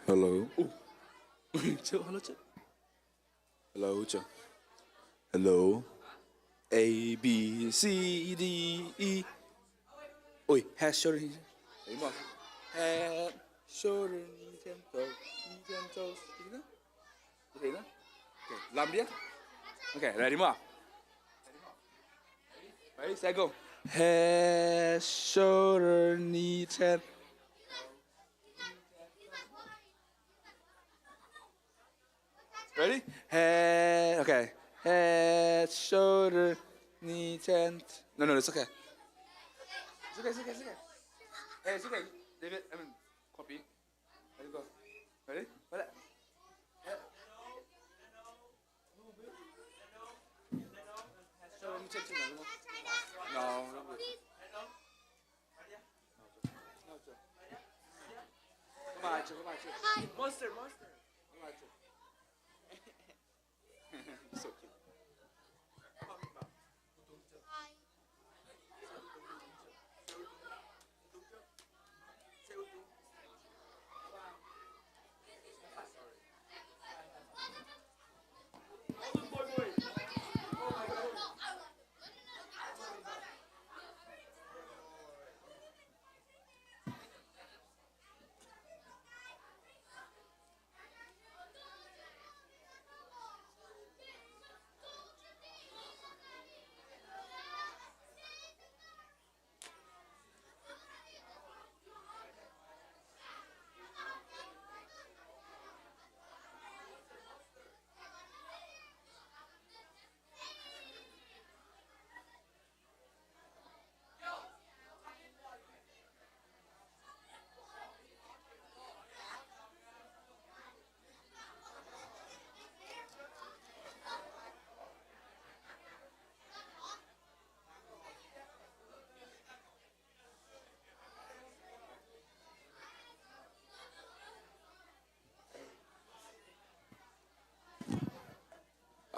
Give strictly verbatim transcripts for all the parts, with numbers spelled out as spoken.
Hello. Hello, hello. A, B, C, D, E. Ui, head, shoulder, knee. Ready, move. Head, shoulder, knee, ten, toe, knee, ten, toes. Ready, na? Okay, lam dia. Okay, ready, move. Ready, set, go. Head, shoulder, knee, ten. Ready? Head, okay. Head, shoulder, knee, ten. No, no, it's okay. It's okay, it's okay, it's okay. Hey, it's okay. David, I mean, copy. Ready, go. Ready? Hold it. Head. Shoulder, knee, ten. No, no, no. Monster, monster. So cute.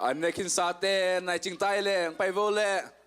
A nekin sate nai cing tai le, pai vo le.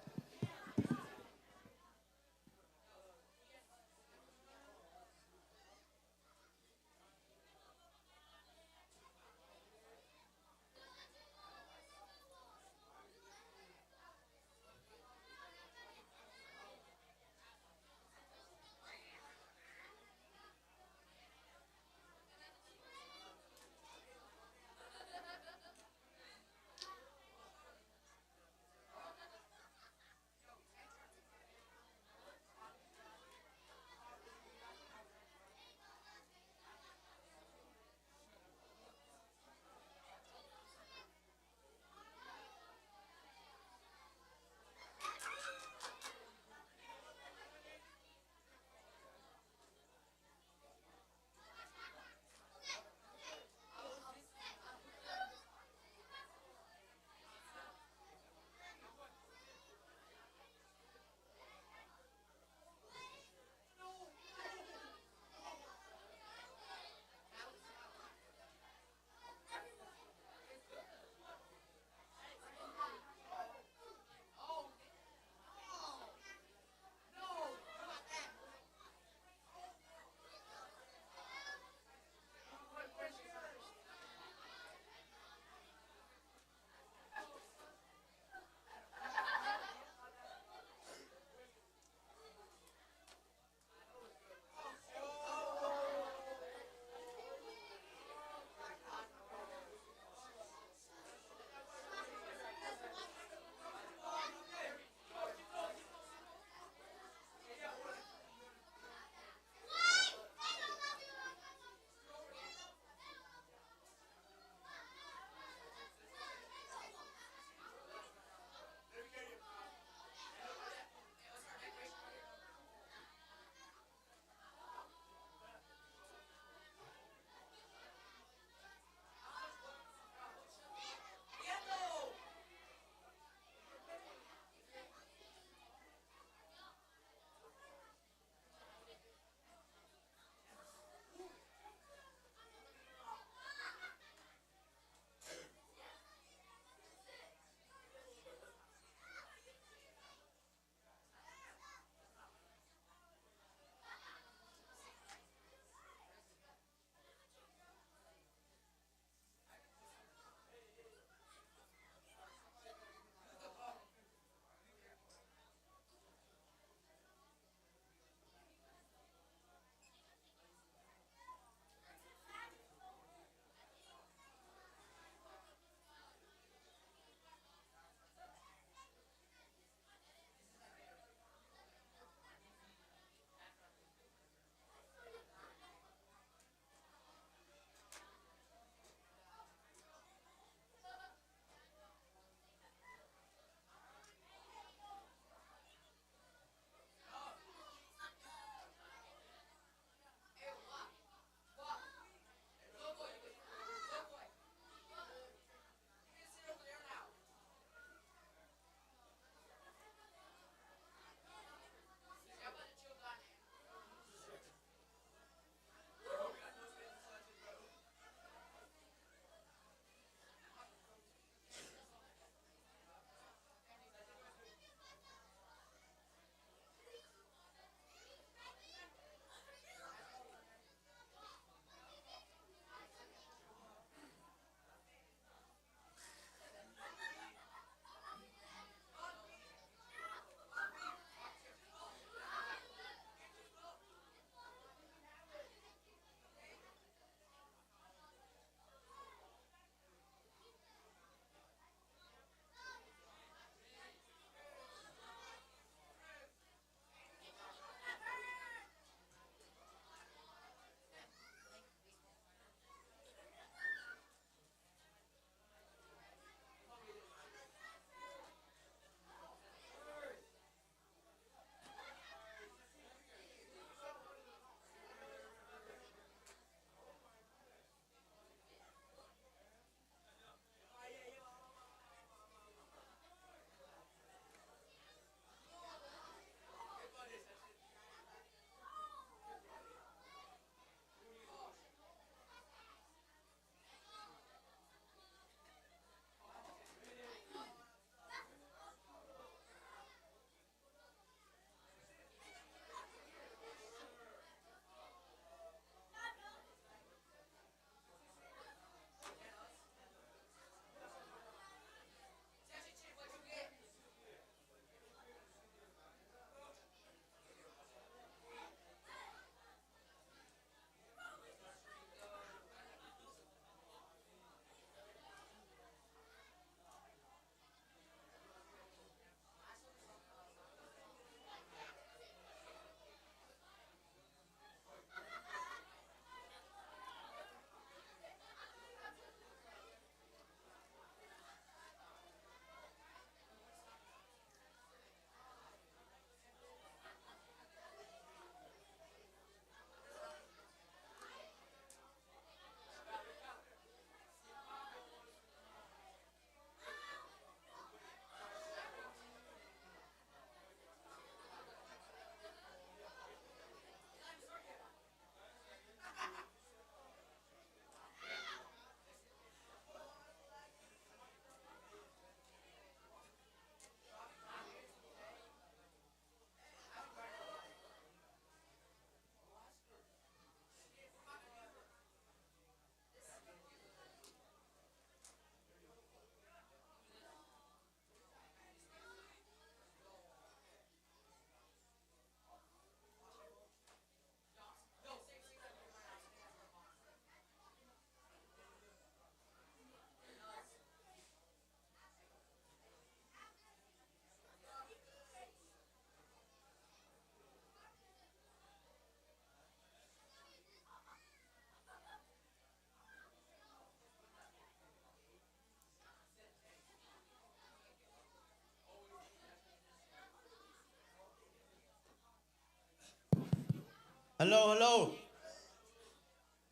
Hello, hello.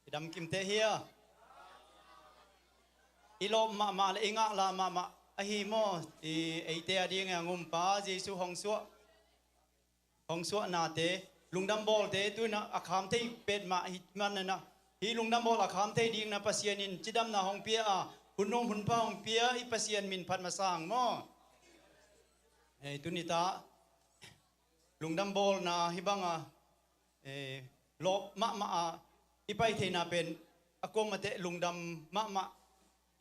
I damkim teh hia? I lawp mahmah le i ngaklah mahmah ahi maw? I eite a ding a ngumpa Jesu hong suah, hong suahnate, lungdam bawlte tu-in a kham thei petmah hi manana, hih lungdam bawl a kham thei dingin Pasian in cidamna hong pia a, hun num hun pha hong pia i Pasian min phat masa hang maw? Ei, tuni ta lungdam bawlna hih banga, eh, lawp mahmah a i pai theihna pen a kuamah teh lungdam mahmah,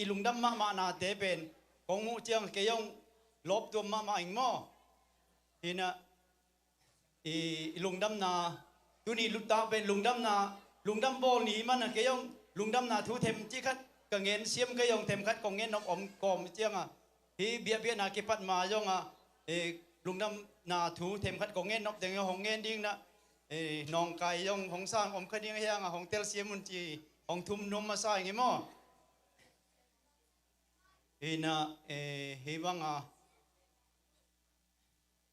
i lungdam mahmahnate pen kong muh ciang kei hong lawp tuam mahmah ing maw? Hi na, i, i lungdamna, tuni luttak pen lungdamna, lungdam bawl ni hi mana kei hong lungdamna thu them cih khat ka ngen siam, kei hong them khat kong ngen nop om kawm cianga, hih biakpiakna kipat ma zong a, eh, lungdamna thu them khat kong ngen nop ding hong ngen ding na, eh, nawngkai zong hong sang om kha ding a hianga hong telsiam un ci hong thum nuam masa ing hi maw? Hi na, eh, hih banga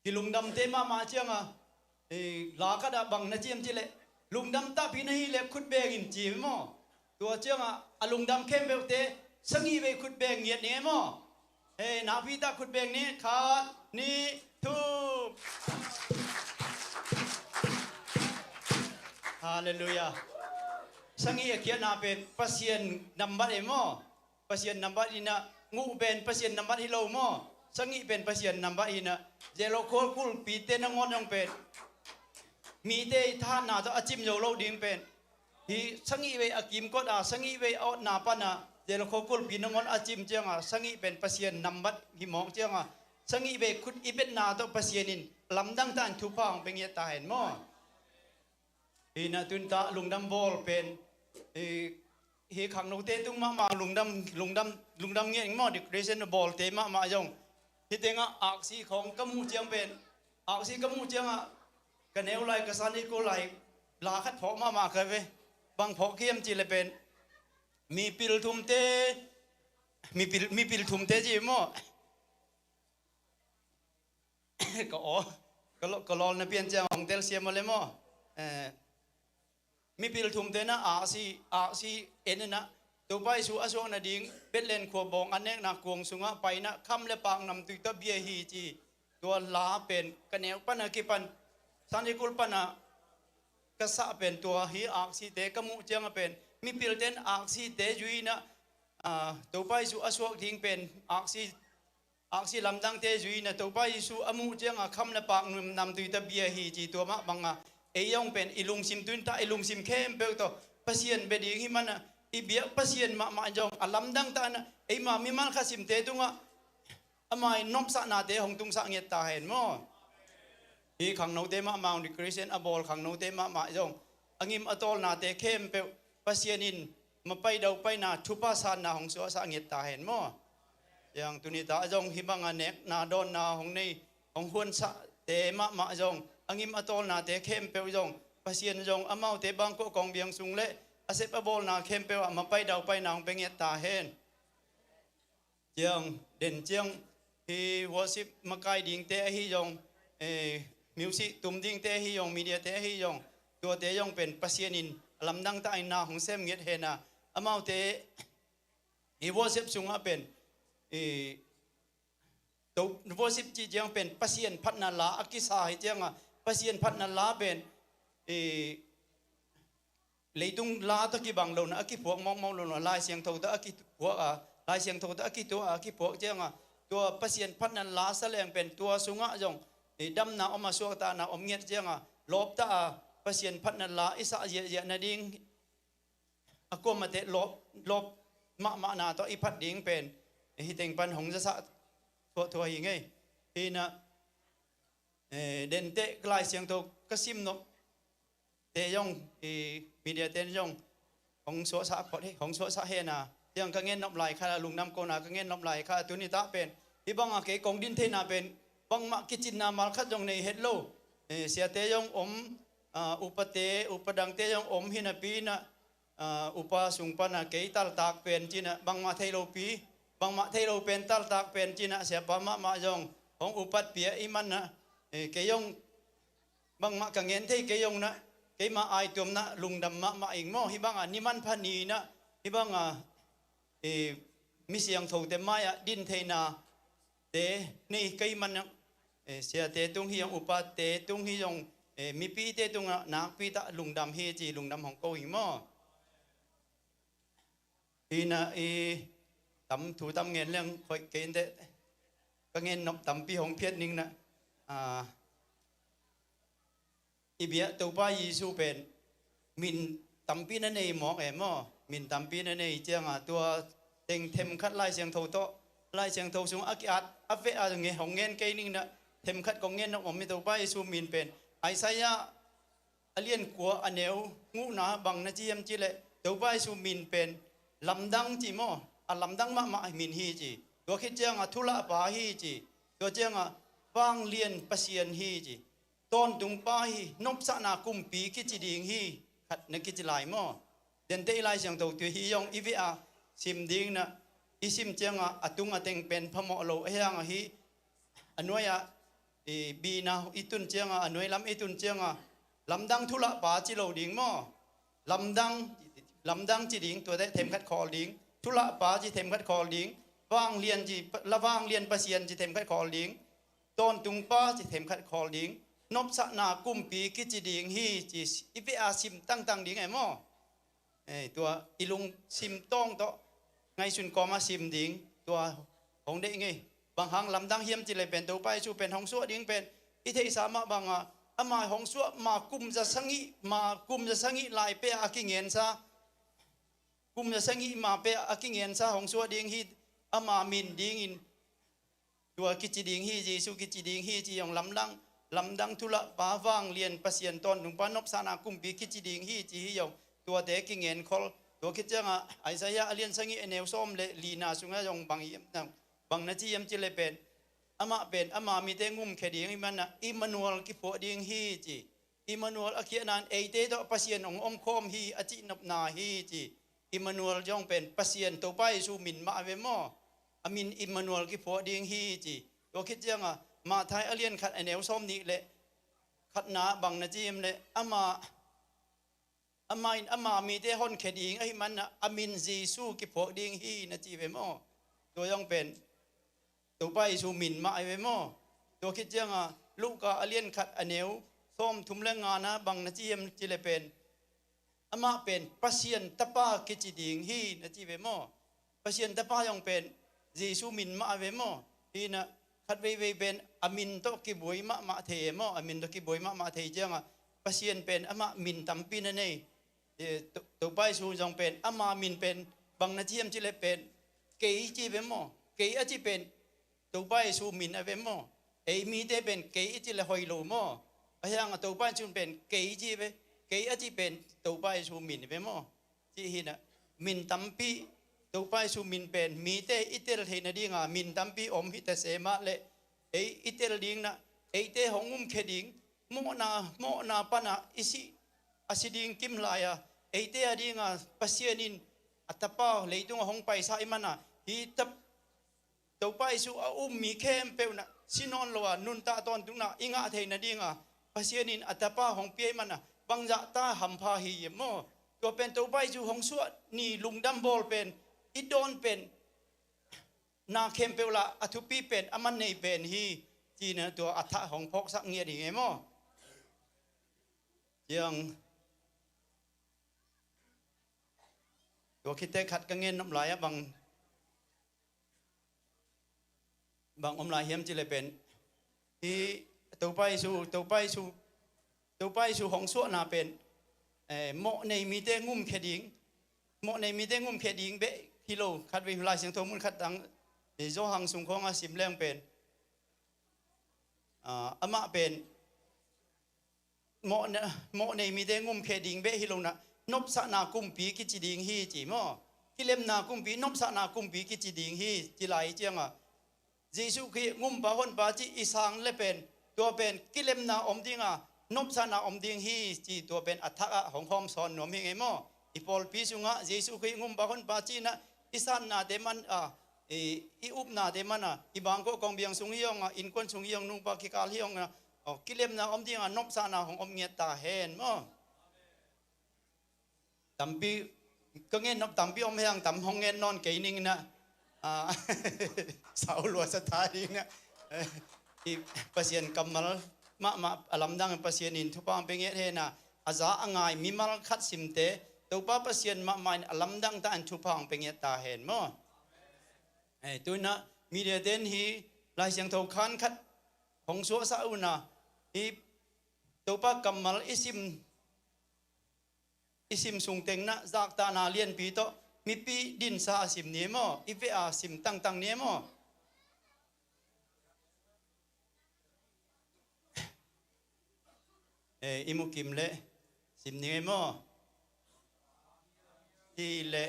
kilungdamte mahmah cianga, eh, la khat ah bang na ciam cih leh, lungdam tahpi na hih leh khut beng in ci maw? Tua cianga a lungdam khempeuhte sagih vei khut beng ngiat ni maw? Eh, nakpi tak khut beng ni, khat, nih, thum. Halleluiah. Sagih a khiatna pen Pasian nambat e maw? Pasian nambat hi na, nguh pen Pasian nambat hi lo maw? Sagih pen Pasian nambat hi na, Jericho kulpite nangawn zong pen mite i thahatna tawh a cim zo lo ding pen, hih sagih vei a kimkot a, sagih vei a awtna pana Jericho kulpi nangawn a cim cianga, sagih pen Pasian nambat hi mawk cianga, sagih vei khut i betna tawh Pasian in lamdang tahin thupha hong pia ngiat ta hen maw? Hi na, tun ta lungdam bawl pen, eh, hih khangnote tung mahmah lungdam, lungdam, lungdam ngiat ing maw? Decoration bawlte mahmah zong, hih tengah aksi khawng ka muh ciang pen, aksi ka muh ciangah ka neu lai, ka Sunday school lai la khat phawk mahmah ka ve. Bang phawk hiam cih leh pen mipil thumte, mipil, mipil thumte ci maw? Ka aw, ka law, ka lawlna pian ciang hong telsiam aw le maw? Eh, mipil thumte na aksi, aksi en in a, Topa Jesu a suak nading Bethlehem khua bawng a nekna kuang sungah pai in a, kham le pak namtui tawh bia hi ci. Tua la pen ka neu pana kipan, Sunday school pana ka sah pen tua hih aksite ka muh cianga pen, mipilte in aksite zui in a, ah, Topa Jesu a suak ding pen aksi, aksi lamdangte zui in a, Topa Jesu a muh cianga kham le pak namtui tawh bia hi ci. Tua mah banga ei zong pen i lungsim, tun ta i lungsim khempeuh tawh Pasian bia ding hi mana, i biak Pasian mahmah zong a lamdang ta in a, eima mimal khat simte tungah ama i nopsahnate hong tungsah ngiat ta hen maw? Hih khangnote mahmah, hong decoration a bawl khangnote mahmah zong a ngim a tawlnate khempeuh Pasian in mapai daupaina, thupha sanna hong suahsah ngiat ta hen maw? Ciang tuni ta zong hih banga nekna dawnna hong nei, hong huansahte mahmah zong, a ngim a tawlnate khempeuh zong Pasian zong amaute bangkawh kawng biang sung le a sep a bawlna khempeuh ah mapai daupaina hong pia ngiat ta hen. Ciang, den ciang, hih worship makai dingte ahi zong, eh, music tum dingte ahi zong, mediate ahi zong, tuate zong pen Pasian in a lamdang tahin na hong sem ngiat hen a, amaute hih worship sungah pen, eh, to, worship cih ciang pen Pasian phatna la a kisa hi cianga, Pasian phatna la pen, eh, leitung la tawh kibang lo na a kiphuak mawkmawk lo na, Lai Siangtho tawh a kiphuak a, Lai Siangtho tawh a kituah a, a kiphuak cianga, tua Pasian phatna la saleng pen tua sungah zong, eh, damna om a, suaktahna om ngiat cianga, lawpta a Pasian phatna la i sah ziahziah nading a kuamah teh lawp, lawp mahmahna tawh i phat ding pen, eh, hih teng pan hong zasah thuahthua hi ngei. Hi na, eh, denteh Lai Siangtho ka sim nop te zong, i mediate in zong hong suahsah phot hi, hong suahsah hen a. Ciang ka ngen nop lai kha, lungdam kona ka ngen nop lai kha, tuni ta pen hih banga kei kong din theihna pen bangmah kicinna malkhat zong nei het lo. Eh, siate zong om, ah, upate, upa dangte zong om hi napi in a, ah, upa sung pana kei taltak pen ci in a, bangmah thei lopi, bangmah thei lo pen taltak pen ci in a, siapa mahmah zong hong upatpih ahih man a, eh, kei zong bangmah ka ngen thei kei zong na, keima aituamna lungdam mahmah ing maw. Hih banga ni manpha ni-inah hih banga, eh, mi siangthote mai-ah din theihnate nei kei manah, eh, siate tung hi zong, upate tung hi zong, eh, mipite tungah nakpi tah lungdam hi ci, lungdam hong ko ing maw. Hinah i tam thu tam ngen leng hoih kei inteh, ka ngen nop tampi hong phiat ningnah, ah, i biak Topa Jesu pen min tampi na nei mawk e maw. Min tampi na nei cianga tua teng themkhat Lai Siangtho tawh, Lai Siangtho sung a ki-at a veh a nge hong ngen kei ningnah, themkhat kong ngen nop om hi. Topa Jesu min pen Isaiah a lian kua a neu nguhna bang na ci hiam cileh, Topa Jesu min pen lamdang ci maw, a lamdang mahmah min hi ci. Tua khit cianga thulahpa hi ci. Tua cianga vanglian Pasian hi ci. Tawntungpa hi, nopsakna kumpi kici ding hi, khat na kici lai maw. Dente i Lai Siangtho tu hi zong i veh a sim dingnah, i sim cianga a tung a teng pen phamawh lo a hiang ahi. A nuai-ah i bina i tun cianga, a nuai lam i tun cianga lamdang thulahpa ci lo ding maw. Lamdang, lamdang ci ding, tuate themkhat khawl ding. Thulahpa ci themkhat khawl ding. Vanglian ci, la vanglian Pasian ci themkhat khawl ding. Tawntungpa ci themkhat khawl ding. Nopsakna kumpi kici ding hi ci i veh a sim tangtang ding e maw. Eh, tua i lungsim tawng tawh ngaihsun kawma sim ding, tua hong deih ngei. Bang hang lamdang hiam cileh pen Topa Jesu pen hong suah ding pen i theihsa mah banga ama hong suah ma kum za sagih, ma kum za sagih lai peh a kingensa, kum za sagih ma peh a kingensa hong suah ding hi. Ama min dingin tua kici ding hi, Jesu kici ding hi ci zong lamdang, lamdang thulahpa vanglian Pasian tawntungpa nopsakna kumpi kici ding hi ci hi zong tuate kingen khol. Tua khit cianga Isaiah a lian sagih a neu sawm le lina sungah zong bang hiam, bang na ci hiam cileh pen amah pen ama mite ngumkhia ding hi manah Immanuel kiphuah ding hi ci. Immanuel a khiatna in eite tawh Pasian hong omkhawm hi a cihnopna hi ci. Immanuel zong pen Pasian Topa Jesu min mah a ve maw. A min Immanuel kiphuah ding hi ci. Tua khit cianga Matthai a lian khat a neu sawm nih le khatna bang na ci hiam leh ama, ama in ama mite honkhia ding ahi manah a min Jesu kiphuak ding hi na ci ve maw. Tua zong pen Topa Jesu min mah ahi ve maw. Tua khit cianga Luka a lian khat a neu sawm thum le ngana bang na ci hiam cileh pen amah pen Pasian Tapa kici ding hi na ci ve maw. Pasian Tapa zong pen Jesu min mah a ve maw. Hinah khat veivei pen a min tawh kibuai mahmah thei e maw. A min tawh kibuai mahmah thei cianga Pasian pen amah min tampi na nei. Eh, To-, Topa Jesu zong pen ama min pen bang na ci hiam cileh pen kei ci ve maw. Kei a ci pen Topa Jesu min a ve maw. Ei mite pen kei i ci le hoi lo maw. A hiang a Topa Jesu pen kei ci ve. Kei a ci pen Topa Jesu min ve maw. Ci hinah min tampi Topa Jesu min pen mite i tel theih nadinga min tampi om hi ta se mah leh ei i tel dingnah eite hong umkhia ding mawhna, mawhna panah i si, a si ding kim lai-a eite a dinga Pasian in a tapa leitung a hong paisa i mana hi tap Topa Jesu a um mi khempeuh na si nawn lo a nuntak tawntungna i ngah theih nadinga Pasian in a tapa hong pia i mana bangzah ta hampha hi hiam maw. Tua pen Topa Jesu hong suah ni lungdam bawl pen i dawn pen na khempeuh lah a thupi pen a man nei pen hi. Cina tua a thah hong phawksak ngiat hi ngei maw. Ciang tua khite khat ka ngen nop lai-ah bang bang om lai hiam cih leh pen hi Topa Jesu, Topa Jesu, Topa Jesu hong suahna pen, eh, mawh nei mite ngumkhia ding, mawh nei mite ngumkhia ding beh hi lo. Khatvei Lai Siangtho mun khat tang, eh, Johan sung khawng a sim leng pen, ah, amah pen mawh ne-, mawh nei mite ngumkhia ding beh hi lo na, nopsakna kumpi kici ding hi ci maw. Kilemna kumpi, nopsakna kumpi kici ding hi ci lai cianga Jesu Khrih ngumpa honpa ci i sang le pen, tua pen kilemna om dinga, nopsakna om ding hi ci tua pen a thak ah hong hawm sawn nuam hi ngei maw. I pawlpi sungah Jesu Khrih ngumpa honpa ci na, i satnate man a, i, i upnate man a, i bangkawh kongbiang sung hi hong a, innkuan sung hi hong, nupa kikal hi hong a, aw, kilemna om dinga nopsakna hong om ngiat ta hen maw. tampi ka ngen nop tampi om hiang tam hong ngen nawn kei ning na. Ah, sau lua sa ta ding na. Eh, i Pasian kammal mahmah a lamdang Pasian in thupha hong pe ngiat hen a, a za a ngai mimal khat simte Topa Pasian mahmah in a lamdang ta in thupha hong pe ngiat ta hen maw. Eh, tu in a media ten hi Lai Siangtho khan khat hong suahsah un a, hi Topa kammal i sim i sim sung teng na zaktahna lianpi tawh mipi dinsa a sim ni maw, i veh a sim tangtang ni maw. Eh, i mukim le sim ni maw. Hi le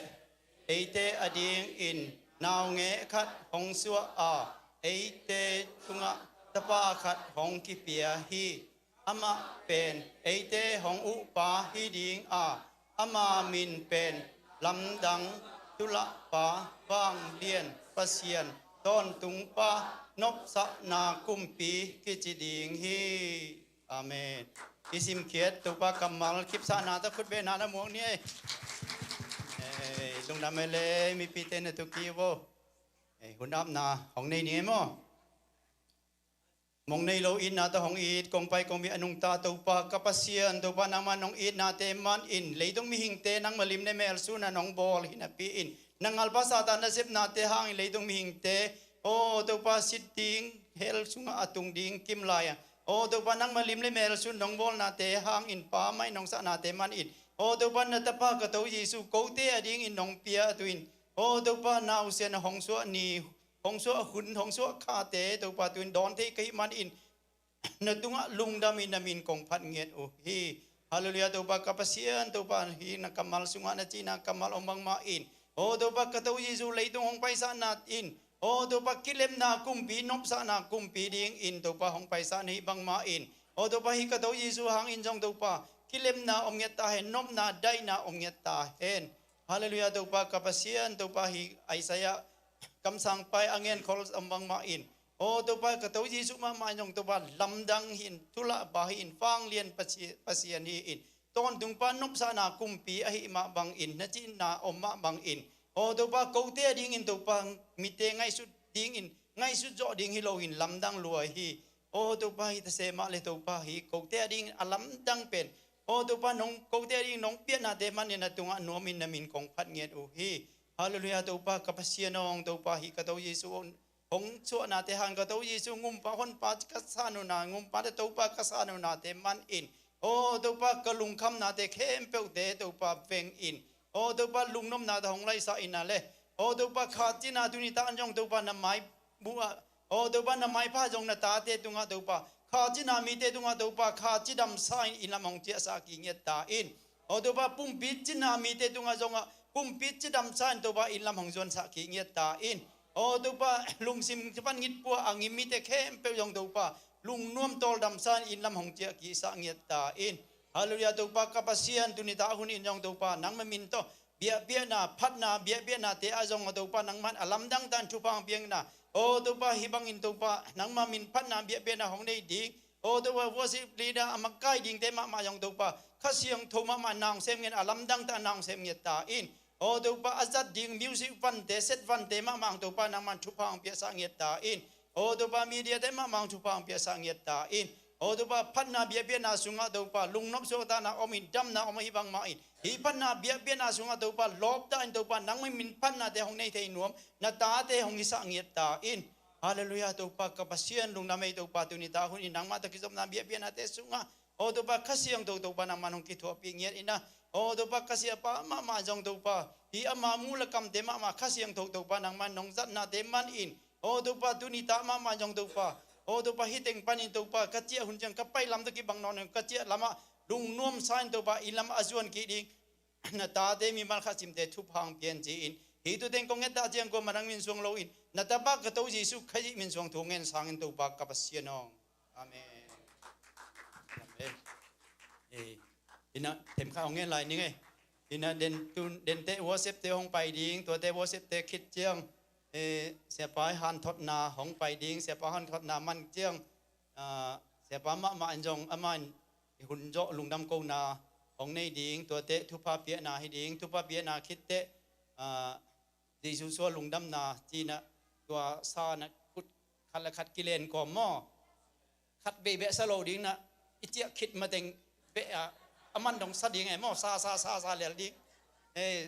eite a dingin naungek khat hong suah a, eite tungah tapa khat hong kipia hi. Amah pen eite hong uhpa hi ding a, ama min pen Lamdang, Tulahpa, Vanglian Pasian, Tawntungpa, Nopsakna Kumpi kici ding hi. Amen. I simkhiat Topa kammal kipsakna ta khut bena na muak ni ei. Ei, lungdam ei le mipite na tuki vo. Ei, hun apna hong nei ni ei maw. Mong nei lo itna tawh hong it kong pai kong mi a nungta Topa ka Pasian, Topa nangman hong itnate man in leitung mihingte nangma lim le mel sun a nong bawl hi napi in, na ngalpa Satan nasepnate hangin leitung mihingte, aw Topa, sit ding, hell sungah a tung ding kim lai a, aw Topa, nangma lim le mel sun nong bawlnate hangin Pa mai nong sahnate man in, aw Topa, na tapa ka To Jesu kote a dingin nong pia a tu in, aw Topa, na usian a hong suah ni, hong suah hun, hong suah khate Topa, tu in dawn thei ka hih man in, na tungah lungdam in na min kong phat ngiat uh hi. Halleluiah, Topa ka Pasian, Topa hi na kammal sungah na cihna kammal om bangmah in, aw Topa ka To Jesu leitung hong paisah na in, aw Topa kilemna kumpi, nopsakna kumpi dingin Topa hong paisah na hih bangmah in, aw Topa hi ka To Jesu hangin zong Topa kilemna om ngiat ta hen, nopna daihna om ngiat ta hen. Halleluiah, Topa ka Pasian, Topa hi Isaiah kamsangpa i a ngen khol om bangmah in, aw Topa ka To Jesu mahmah in zong Topa lamdang hi in, tulahpa hi in, vanglian Pasi-, Pasian hi in, tawntungpa, nopsakna kumpi ahi mah bangin, na cihna om mah bangin, aw Topa kote a dingin Topa mite ngaihsut dingin, ngaihsut zawh ding hi loin lamdang lua hi. Aw Topa hi tase mah le Topa hi kote a dingin a lamdang pen, aw Topa nong kote a dingin nong piahnate man in na tungah nuamin na min kong phat ngiat uh hi. Halleluiah, Topa ka Pasian aw, Topa hi ka To Jesu hong suahnate hang ka To Jesu ngumpa honpa ka san uh na, ngumpa te Topa ka san uh nate man in, aw Topa ka lungkhamnate khempeuhte Topa veng in, aw Topa lungnopnate hong laisah in a le, aw Topa khat cina tuni tak an zong Topa na mai buh ah, aw Topa na maipha zong na tate tungah Topa khat cina mite tungah Topa khat cidamsa in inn lam hong ciahsah kik ngiat ta in, aw Topa pumpi cina mite tungah zongah pumpi cidamsa in Topa inn lam hong zuansah kik ngiat ta in, aw Topa lungsim van ngitpua a ngim mite khempeuh zong Topa lungnuam tawldamsa in inn lam hong ciah kik sah ngiat ta in. Halleluiah, Topa ka Pasian, tuni tak hun in zong Topa nangma min tawh biakpiakna, phatna, biakpiaknate ah zong aw Topa nangman a lamdang tan thupha hong piakna, aw Topa hi bangin Topa nangma min phatna biakpiakna hong nei ding, aw Topa worship leader a makai dingte mahmah zong Topa Kha Siangtho mahmah na hong sem ngiat, a lamdang tan na hong sem ngiat ta in, aw Topa a zat ding music vante, set vante mahmah zong Topa nangman thupha hong piaksa ngiat ta in, aw Topa media te mahmah zong thupha hong piaksa ngiat ta in, aw Topa phatna biakpiakna sungah Topa lungnop suahtahna om in, damna om ahi bangmah in, hih phatna biakpiakna sungah Topa lawpta in Topa nangma min phatnate hong nei thei nuam na tate hong hisah ngiat ta in. Halleluiah, Topa ka Pasian, lungdam ei Topa, tuni tak hun in nangmah tawh kizopna biakpiaknate sungah, aw Topa Kha Siangtho Topa nangman hong kithuahpih ngiat in a, aw Topa ka siapa mahmah zong Topa hih ama muh le kamte mahmah Kha Siangtho Topa nangman nong zatnate man in, aw Topa tuni tak mahmah zong Topa, aw Topa hih teng panin Topa ka ciah hun ciang ka pai lam tawh kibang nawn in ka ciah lamah lungnuamsa in Topa inn lam a zuan kik ding na tate mimal khat simte thupha hong pia in ci-in, hih thu teng kong nget dah ciang kuamah nang min suang loin na tapa ka To Jesu Khazih min suang thu ngen sangin Topa ka Pasian aw. Amen. Amen. Eh, ina themkhat hong ngen lai ning ei. Ina den tun, dente worship te hong pai ding, tuate worship te khit ciang, eh, siapa hanthotna hong pai ding, siapa hanthotna man ciang, ah, siapa mahmah in zong amah in i hun zawh lungdam kona hong nei ding, tuate thupha piakna hi ding, thupha piakna khit teh, ah, Jesu suah lungdamna ci-in ah tua sa-in ah khut khat le khat kilen kawm maw. Khat vei beh sa lo ding in ah, i ciah khit mateng beh ah, a man dong sa ding e maw, sa, sa, sa, sa lel ding. Eh,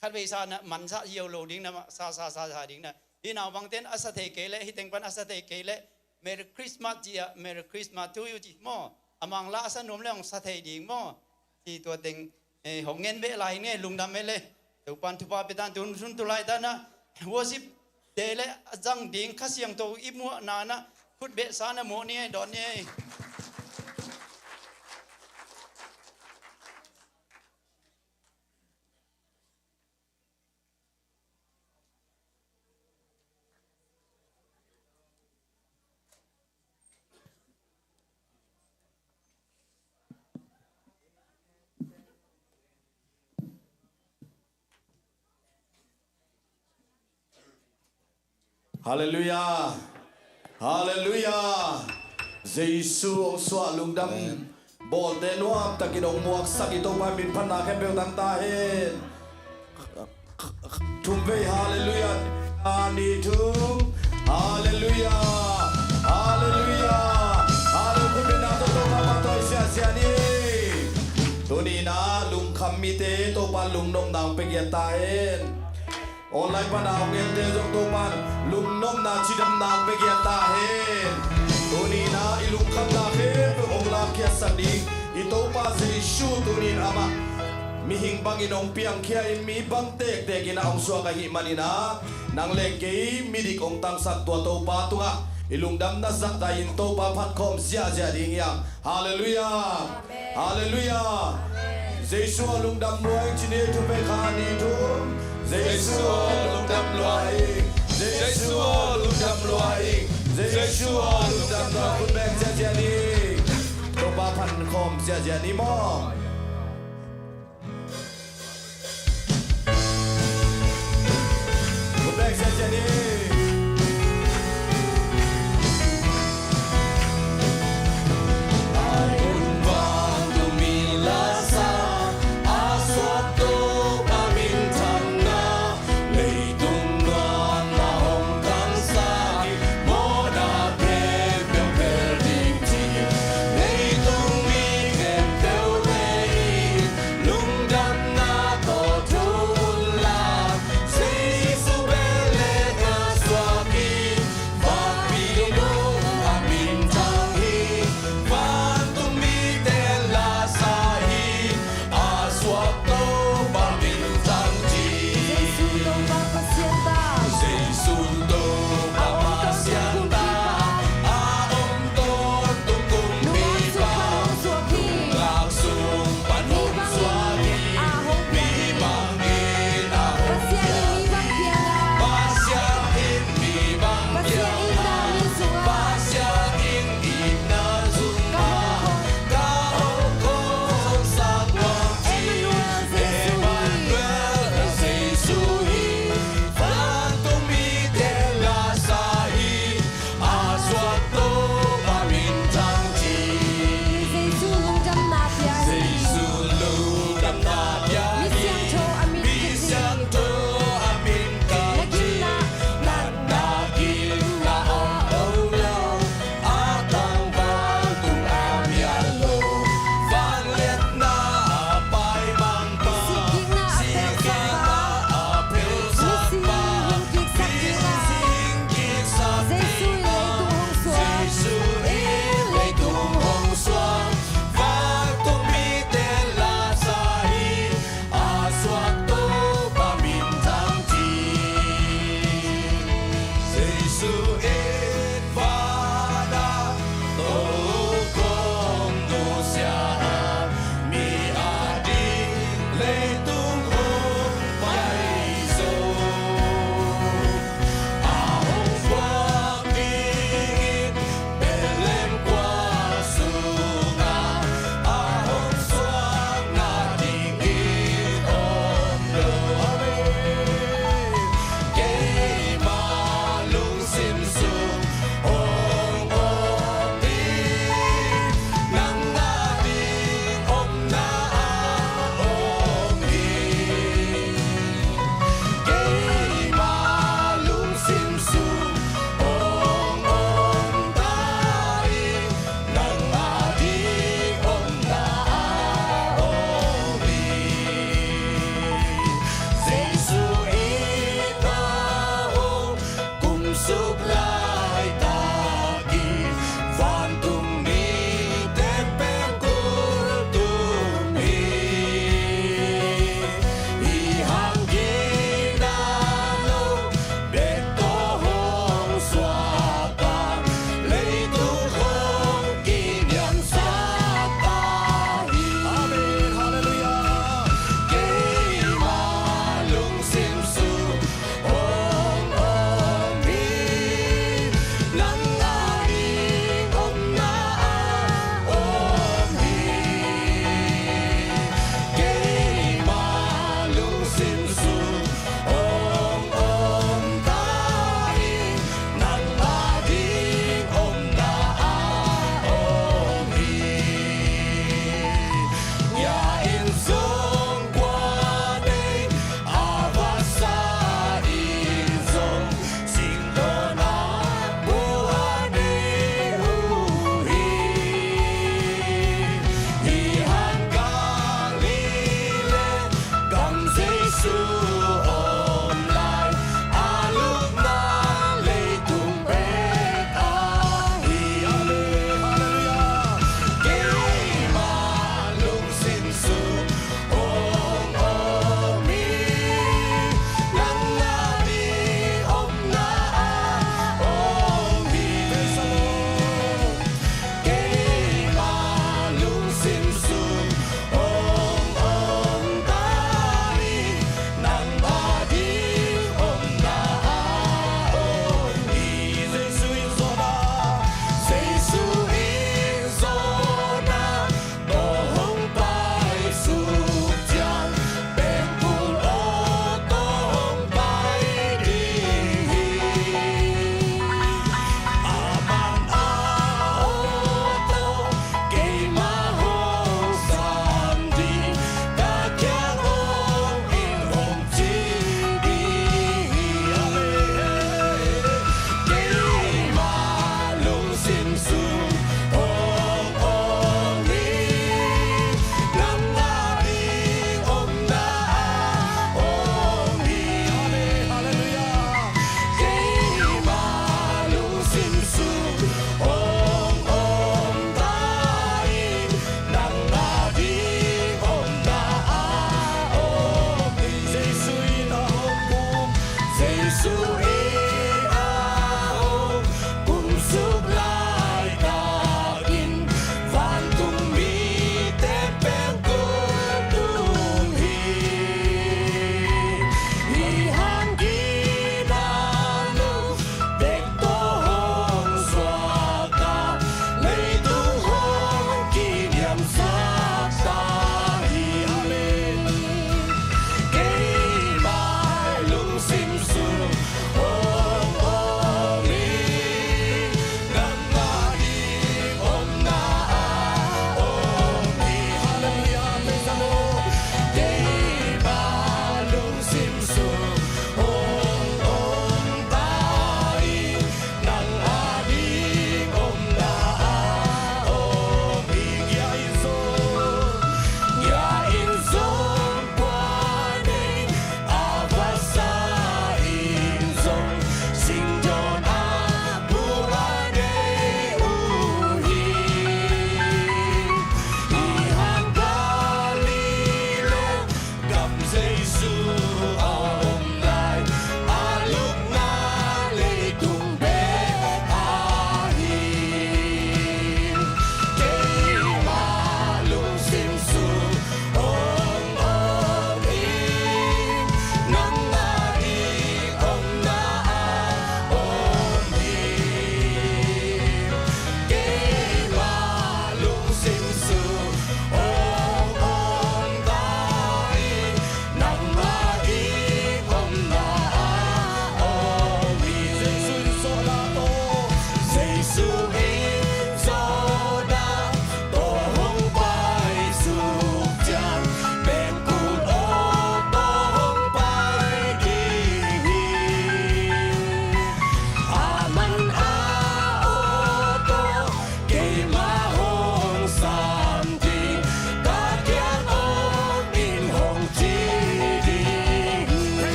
khat vei sa-in ah man sa ziau lo ding in ah, sa, sa, sa, sa ding in ah. Hih naupangte'n a sa thei kei leh, hih teng pan a sa thei kei leh, Merry Christmas ci-a, Merry Christmas to you ci maw. A mang la a sa nuam leh hong sa thei ding maw. Ci tua teng, eh, hong ngen beh lai hi ing e, lungdam e le. Topa'n thupha pia ta hen. Tun sun tu laitak in ah worship te le a zang ding Kha Siangtho i muahna in ah khut beh sa-in ah muah ni e, dawn ni e. Halleluiah. Halleluiah. Jesu hong suah lungdam. Amen. Bawlte nuamtakin hong muaksak i Topa min phatna khempeuh tang ta hen. Thum vei halleluiah. A ni thum. Halleluiah. Halleluiah. Halleluiah. Khut beng na tawh Topa pahtawi siasia ni. Tuni-in ah lungkham mite Topa lungnopna hong pia giat ta hen. Online pan a hong ente zong Topa'n lungnopna cidamna hong pia giat ta hen. Tuni-in ah i lungkhamna khempeuh hong lakkhiatsak ding i Topa Jesu tuni-in amah mihing bangin hong piangkhia in, mi bang tektek in ah hong suak ahih manin ah, nang le kei midik hong tangsak tua Topa tungah i lungdamna zahtak in Topa phat khawm ziahziah ding hi hang. Halleluiah. Amen. Halleluiah. Amen. Jesu aw lungdam lua ing ci ni. Thum vei, khat, nih, thum. Jesu aw lungdam lua ing. Jesu aw lungdam lua ing. Jesu aw lungdam lua ing. Khut beng ziahziah ni. Topa phat khawm ziahziah ni maw.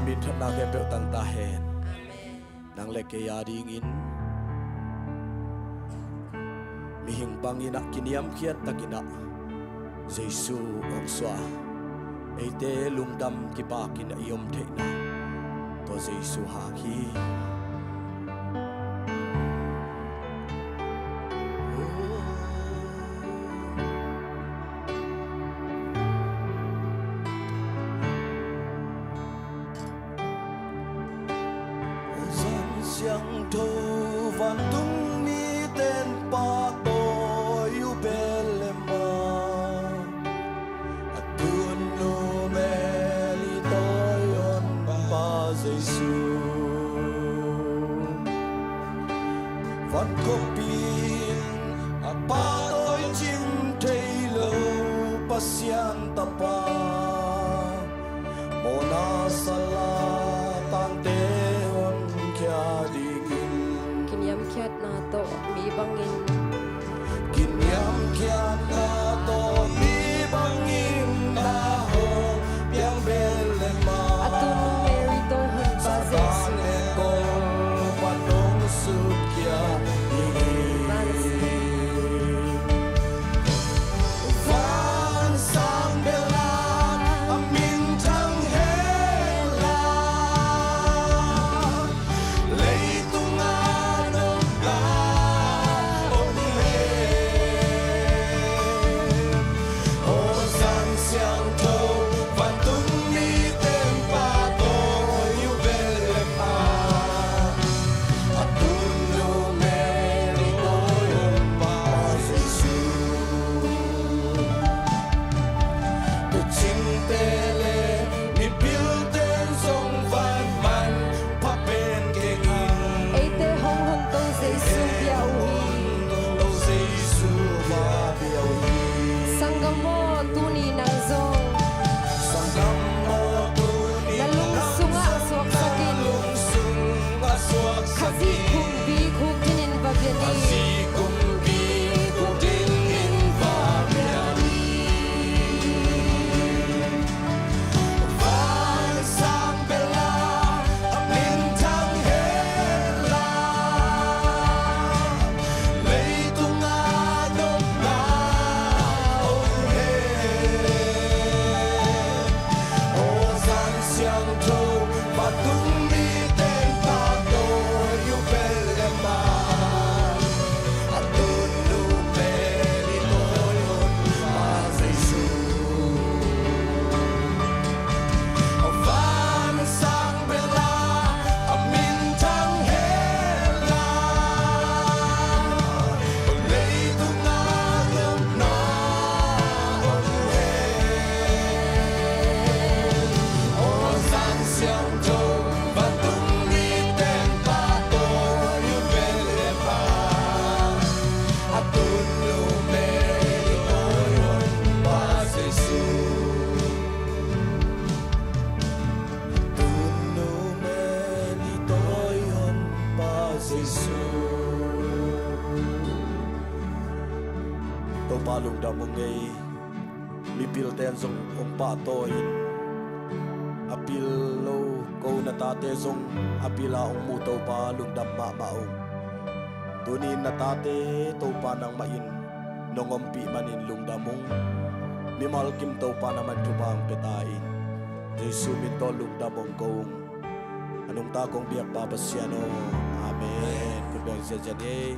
Minthanna khempeuh tang ta hen. Nang le kei a dingin mihing bangin ah kiniamkhiat takin ah Jesu hong suah a, eite lungdam kipakin a i om theihna tua Jesu hang hi. Zan siangtho vantung mite in pahtawi uh bel e maw, a tunu mel i tawi honpa Jesu. Van khawpi in a pahtawi cim thei lo Pasian Tapa, mawhna sal a tangte honkhia dingin, kiniamkhiatna tawh mi bangin, kiniamkhiatna tawh mi bangin na hong piang bel e maw, a tunu mel i tawi honpa Jesu. Satan le kol pan hong sutkhia dingin. Van sang bel a a minthang hen la, leitung a nopna om hen. Aw Zan siangtho vantung mite in pahtawi uh bel e maw, a tunu mel i tawi honpa Jesu. Tucingte le mipilte in zong van manpha pen keng in, eite hong honto Jesu bia uh hi. Hong honto Jesu bia uh hi. Sanggam aw, tuni nang zong, sanggam aw, tuni na lung sungah suaksak in, na lung sungah suaksak in. Khazih khukbi khuk dingin va bia ni. Khazih khukbi khuk dingin va bia ni. Van sang bel a a minthang hen la, leitung a nopna om hen. Aw Zan siangtho vantung mite in pahtawi uh bel e maw, a tunu mel i tawi honpa Jesu. Van sang bel a a minthang hen la, leitung a nopna om hen. Aw Zan siangtho vantung mite in pahtawi uh bel e maw, a tunu mel i tawi honpa Jesu. Tunu mel i tawi honpa Jesu. Topa lungdam ung ei. Mipilte in zong hong pahtawi in, a pil lo ko na tate zong a pil a hong mu Topa lungdam mahmah ung. Tuni in na tate Topa nangmah in nong ompih manin lungdam ung. Mimal kim Topa nangmah in thupha hong pia ta in. Jesu min tawh lungdam hong ko ung. A nungta kong biakpa Pasian aw. Amen. Khut beng ziahziah ni ei.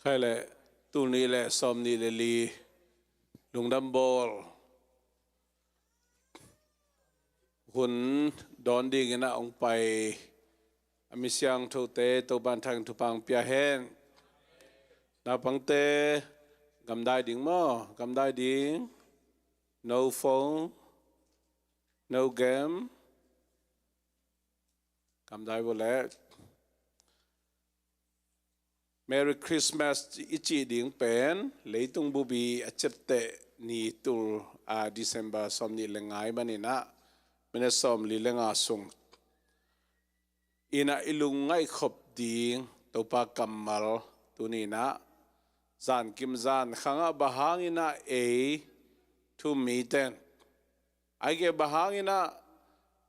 Khai le, tul nih le sawm nih le li lungdam bawl hun dawn dingin a hong pai A mi siangthote Topa'n thang thupha pia hen. Naupangte, gamdai ding maw? Gamdai ding. No phone, no game. Gamdai vua leh. Merry Christmas i cih ding pen leitung bubi a ciapteh ni tul, a, December sawmnih le nga ahih manin ah, minute sawmli le nga sung in ah i lungngaih khop ding Topa kammal tuni in ah, zankim zan khang ah bang hangin ah ei thu-um mite in, ahih kei leh bang hangin ah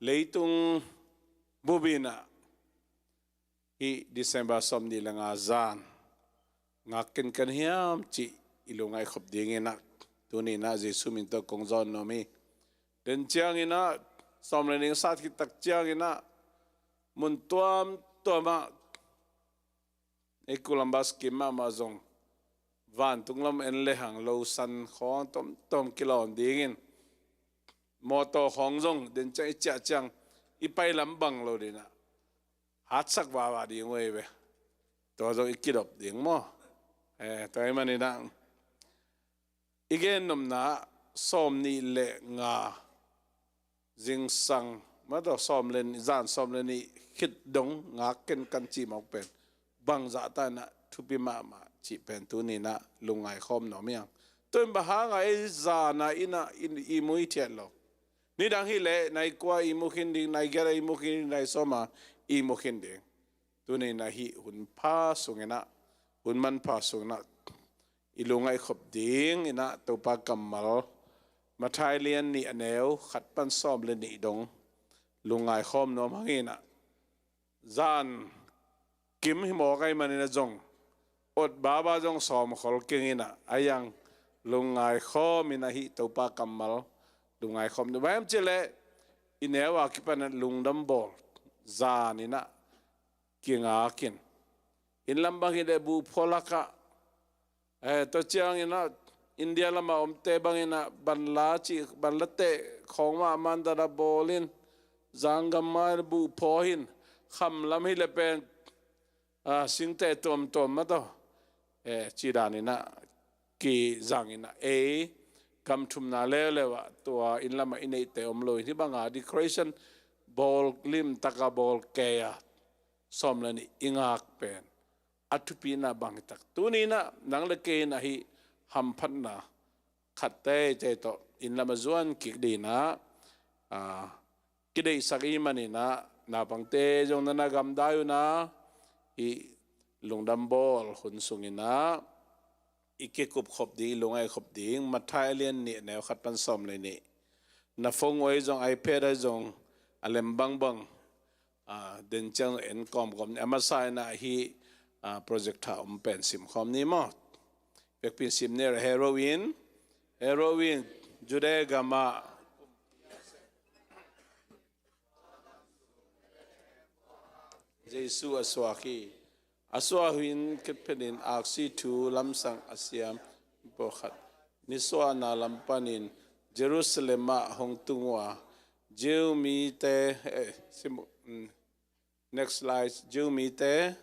leitung bubi in ah hih December sawmnih le nga zan ngak kenken hiam cih i lungngaih khop dingin ah, tuni in ah Jesu min tawh kong zawn nuam hi. Den ciangin ah, sawm le nih sat khit tak ciangin ah, mun tuamtuam ah, ei Columbus kim mahmah zong vantung lam en lehang lo san khawng tuamtuam kilawm dingin, mawtaw khawng zong den ciang i ciah ciang i pai lam bang lo ding ah, hatsak vava ding uh ei ve. Tua zong i kidop ding maw? Eh, tua ahih manin ah, i gen nopna ah sawmnih le nga zingsang, mah tawh sawm le nih, zan sawm le nih khit dong ngak kenken cih mawk pen bangzah ta in ah thupi mahmah cih pen tuni in ah lungngaih khawm nuam hi hang. Tua in bang hang a ei zan a in ah i ihmu hithiat lo? Nidang hi leh nai kua ihmu khin ding, nai giat a ihmu khin ding, nai sawm a ihmu khin ding. Tuni in ah hih hun pha sungin ah, hun manpha sungin ah, i lungngaih khop dingin ah Topa kammal, Matthai lian nih, a neu khat pan sawm le nih dong lungngaih khawm nuam hang in ah, zankim hi mawk ahih manin ah zong, ot baba zong sawm khol keng in ah, a iang lungngaih khawm in ah hih Topa kammal lungngaih khawm nuam. Bang hiam cih leh i neu a kipan ah lungdam bawl zan in ah kingak in, inn lam bang hi leh buh phuah lak ah, eh, tua ciangin ah India lam a omte bangin ah banla cih, banla teh khawng mah mandan a bawl in, zanggam mah buh phuah in, kham lam hi leh pen, ah, singteh tuamtuam mah tawh, eh, cih dan in ah kizang in ah, ei gam thumna leuleu ah tua inn lam ah i neihte om lo in, hih bang a decoration bawl limtak a bawl kei a sawm le nih i ngak pen a thupina bang hi tak. Tuni in ah nang le kei in ah hih hamphatna khat teitei tawh inn lam ah zuan kik dingin ah, ah, kideihsak i hih manin ah, naupangte zong na na gamdai un ah, hih lungdam bawl hun sungin ah i kikup khop ding, i lungngaih khop ding, Matthai a lian nih, a neu khat pan sawm le nih. Na phone uh ah zong, iPad ah zong, a lem bangbang, ah, den ciang en kawmkawm ni. A masa in ah hih, ah, projector om pen simkhawm ni maw? Vekpi in sim ni. Heroin, heroin, Judea gam ah Jesu a suak hi. A suah hun khit phetin aksi thu lamsang a siam pawlkhat nisuahna lam panin Jerusalem ah hong tung uh a, Jew mite, eh, sim-, mm, next slide, Jew mite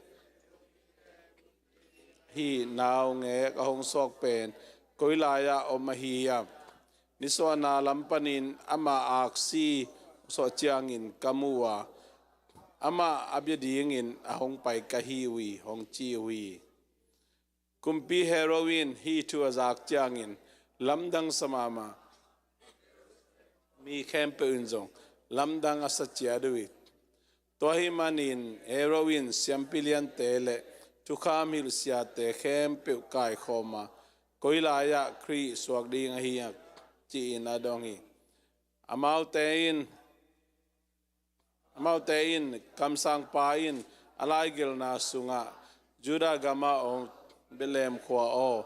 hih naungek a hong suak pen koi lai-ah om ahi hiam? Nisuahna lam panin ama aksi suah ciangin ka mu a, amah a bia dingin a hong pai ka hi uh hi, hong ci uh hi. Kumpi Herod in hih thu a zak ciangin lamdang sa mahmah. Mi khempeuh in zong lamdang a sa ciat uh hi. Tua ahih manin Herod in siampi liante le thukham hilh siate khempeuh kaikhawm a, koi lai-ah Khrih suak ding ahi hiam, ci-in a dong hi. Amaute in, amaute in, kamsangpa in a laigelhna sungah, Judah gamah om, Bethlehem khua aw,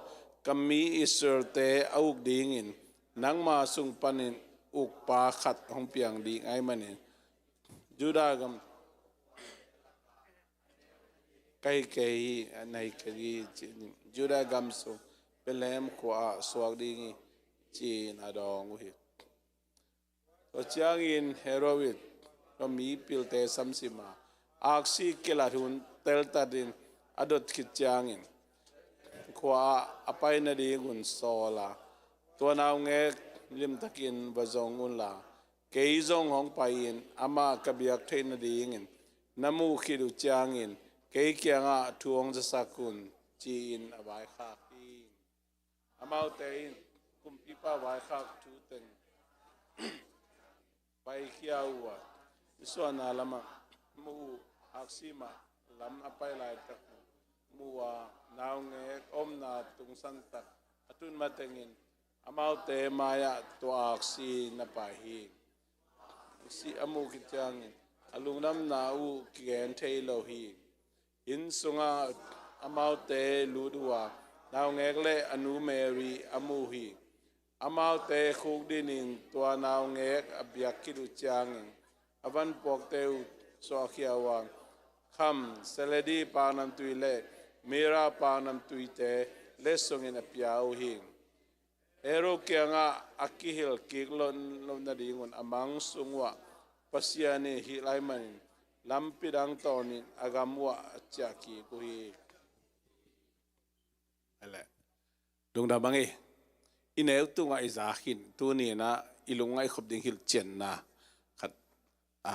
ka mi Israel-te a uk dingin nangma sung panin ukpa khat hong piang ding ahih manin, Judah gam ka hi kei hi, na hi kei hi, ci-in Judah gam sung Bethlehem khua-ah suak ding hi, ci-in a dawng uh hi. Tua ciangin Herod in tua mipilte samsim a, aksi kilat hun teltatin a dot khit ciangin khua-ah a pai nadingun sawl a, tua naungek limtakin va zong unla, kei zong hong pai-in amah ka biak theih nadingin na muh khit uh ciangin kei kiangah thu hong zasak un, ci-in a vaikhak hi. Amaute in kumpipa vaikhak thu teng paikhia uh a, nisuahna lamah muh uh aksi mah lam a pai laitak muh a, naungek omna tungsan tak a tun matengin amaute mai-ah tua aksi na pai hi. Aksi a muh khit ciangin a lungdamna uh kigen thei lo hi. Inn sungah amaute lut uh a, naungek le a nu Mary a mu hi. Amaute khukdinin tua naungek a biak khit uh ciangin a vanpuakte uh suahkhia uh a, kham, seledi paknamtui le mira paknamtuite letsongin a pia uh hi. Herod kiangah a kihilh kik lo nadingun a mang sung uhah Pasian in hilh ahih manin lampi dang tawnin a gam uhah a ciah kik uh hi. Lungdam bang hi. I neu tungah i za khin, tuni-in ah i lungngaih khop ding hilhcianna khat, a,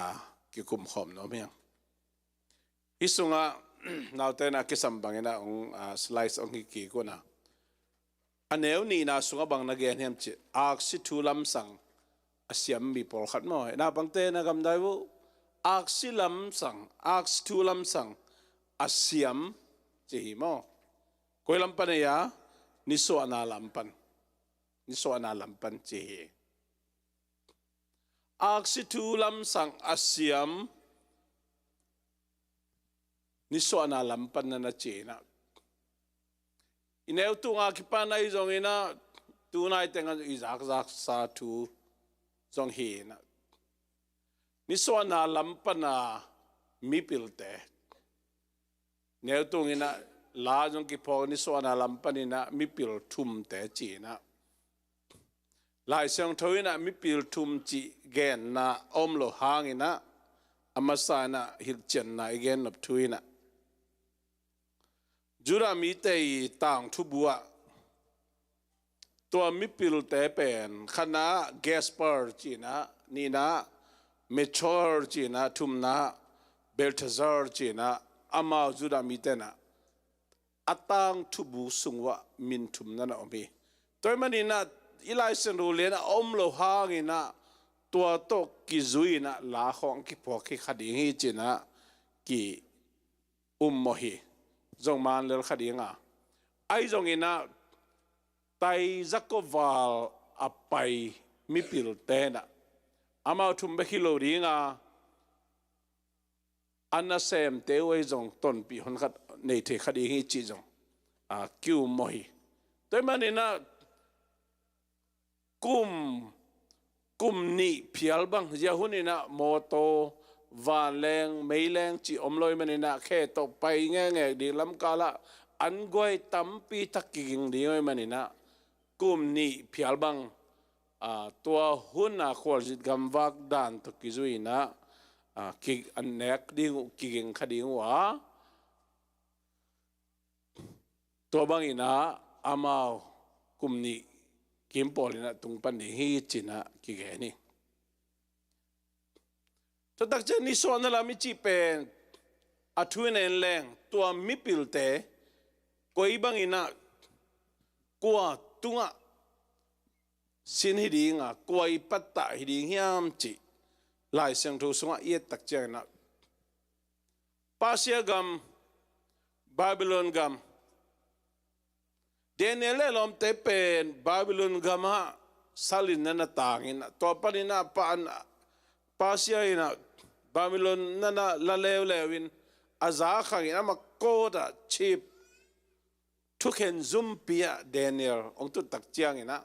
kikum khawm nuam hi hang. Hih sungah naute in a kisam bangin ah hong, a, slides hong hi kik un a, a neu nihna sungah bang na gen hiam cih, aksi thu lamsang a siam mi pawlkhat maw? Naupangte na gamdai uh, aksi lamsang, aksi thu lamsang a siam ci hi maw? Koi lam pan ei a, nisuahna lam pan, nisuahna lam pan ci hi. Aksi thu lamsang a siam nisuahna lam pan na na ci-in ah, i neu tunga kipan ahi zongin ah tunai tengah i zakzaksa thu zong hi-in ah, nisuahna lam pana mipilte, neu tungin ah la zong kiphawk, nisuahna lam panin ah mipil thumte ci-in ah, Lai Siangtho in ah mipil thum cih genna a om lo hangin ah, a masa in ah hilhcianna i gen nop thu in ah, Judah mite i tangthubu ah tua mipilte pen, khatna ah Gaspar ci-in ah, nihna ah Melchor ci-in ah, thumna ah Balthasar ci-in ah, amau Judah mite in ah a tangthubu sung uhah min thum na na om hi. Tua ahih manin ah i Lai Siangtho lian a om lo hangin ah tua tawh kizui-in ah la khawng kiphuak hi kha ding hi ci-in ah ki-ummawh hi. Zong man lel kha ding a, ahi zongin ah tai za kua val a pai mipilte in ah amau thum bek hi lo ding a, a nasemte uh ahi zong tonpih hun khat nei thei kha ding hi cih zong, a, ki-ummawh hi. Tua ahih manin ah kum, kum nih phial bang, zia hun in ah mawtaw, vanleng, meileng cih om lo ahih manin ah khe tawh pai ngekngek ding, lamkal ah an guai tampi tak kiging ding ahih manin ah kum nih phial bang, a, tua hun a khualzin gamvak dan tawh kizui-in ah, a, ki, an nek ding uh, kiging kha ding uh a, tua bangin ah amau kum nih kim pawl in ah tung pan ding hi ci-in ah kigen hi. Tua tak ciang nisuahna lam i cih pen a thu in en leng tua mipilte koi bangin ah kua tungah sin hi ding a, kua i pattah hi ding hiam cih Lai Siangtho sungah i et tak ciangin ah Persia gam, Babylon gam, Daniel le lawmte pen Babylon gamah salin na na tangin ah, tua panin ah pa an, Persia in ah Babylon na na la leuleu in a za khangin amah court ah chief thukhen zumpi ah Daniel hong tut tak ciangin ah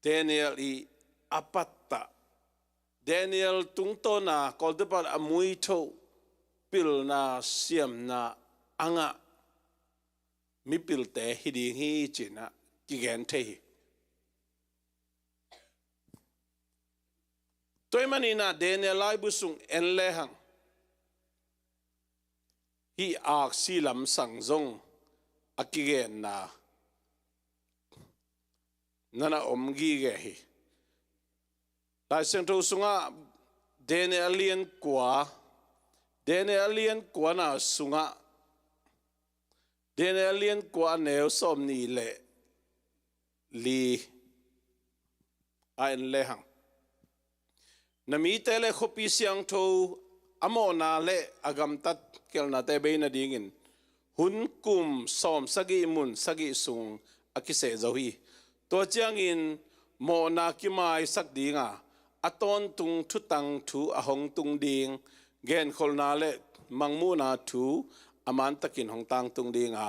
Daniel i a pattah, Daniel tungtawna kawltepat a muitho pilna siamna a ngah mipilte hi ding hi ci-in ah kigen thei hi. Tua ahih manin ah Daniel laibu sung en lehang hih aksi lamsang zong a kigenna nana om gige hi. Lai Siangtho sungah Daniel a lian kua, Daniel a lian kuana sungah, Daniel a lian kua a neu sawm nih le li a en lehang, na mite le khuapi siangtho a mawhna le a gamtat gelhnate bei nadingin hun kum sawm sagih mun sagih sung a kiseh zo hi. Tua ciangin mawhna kimaisak dinga a tawntung thutang thu a hong tung ding, genkholhna le mangmuhna thu a mantakin hong tangtung dinga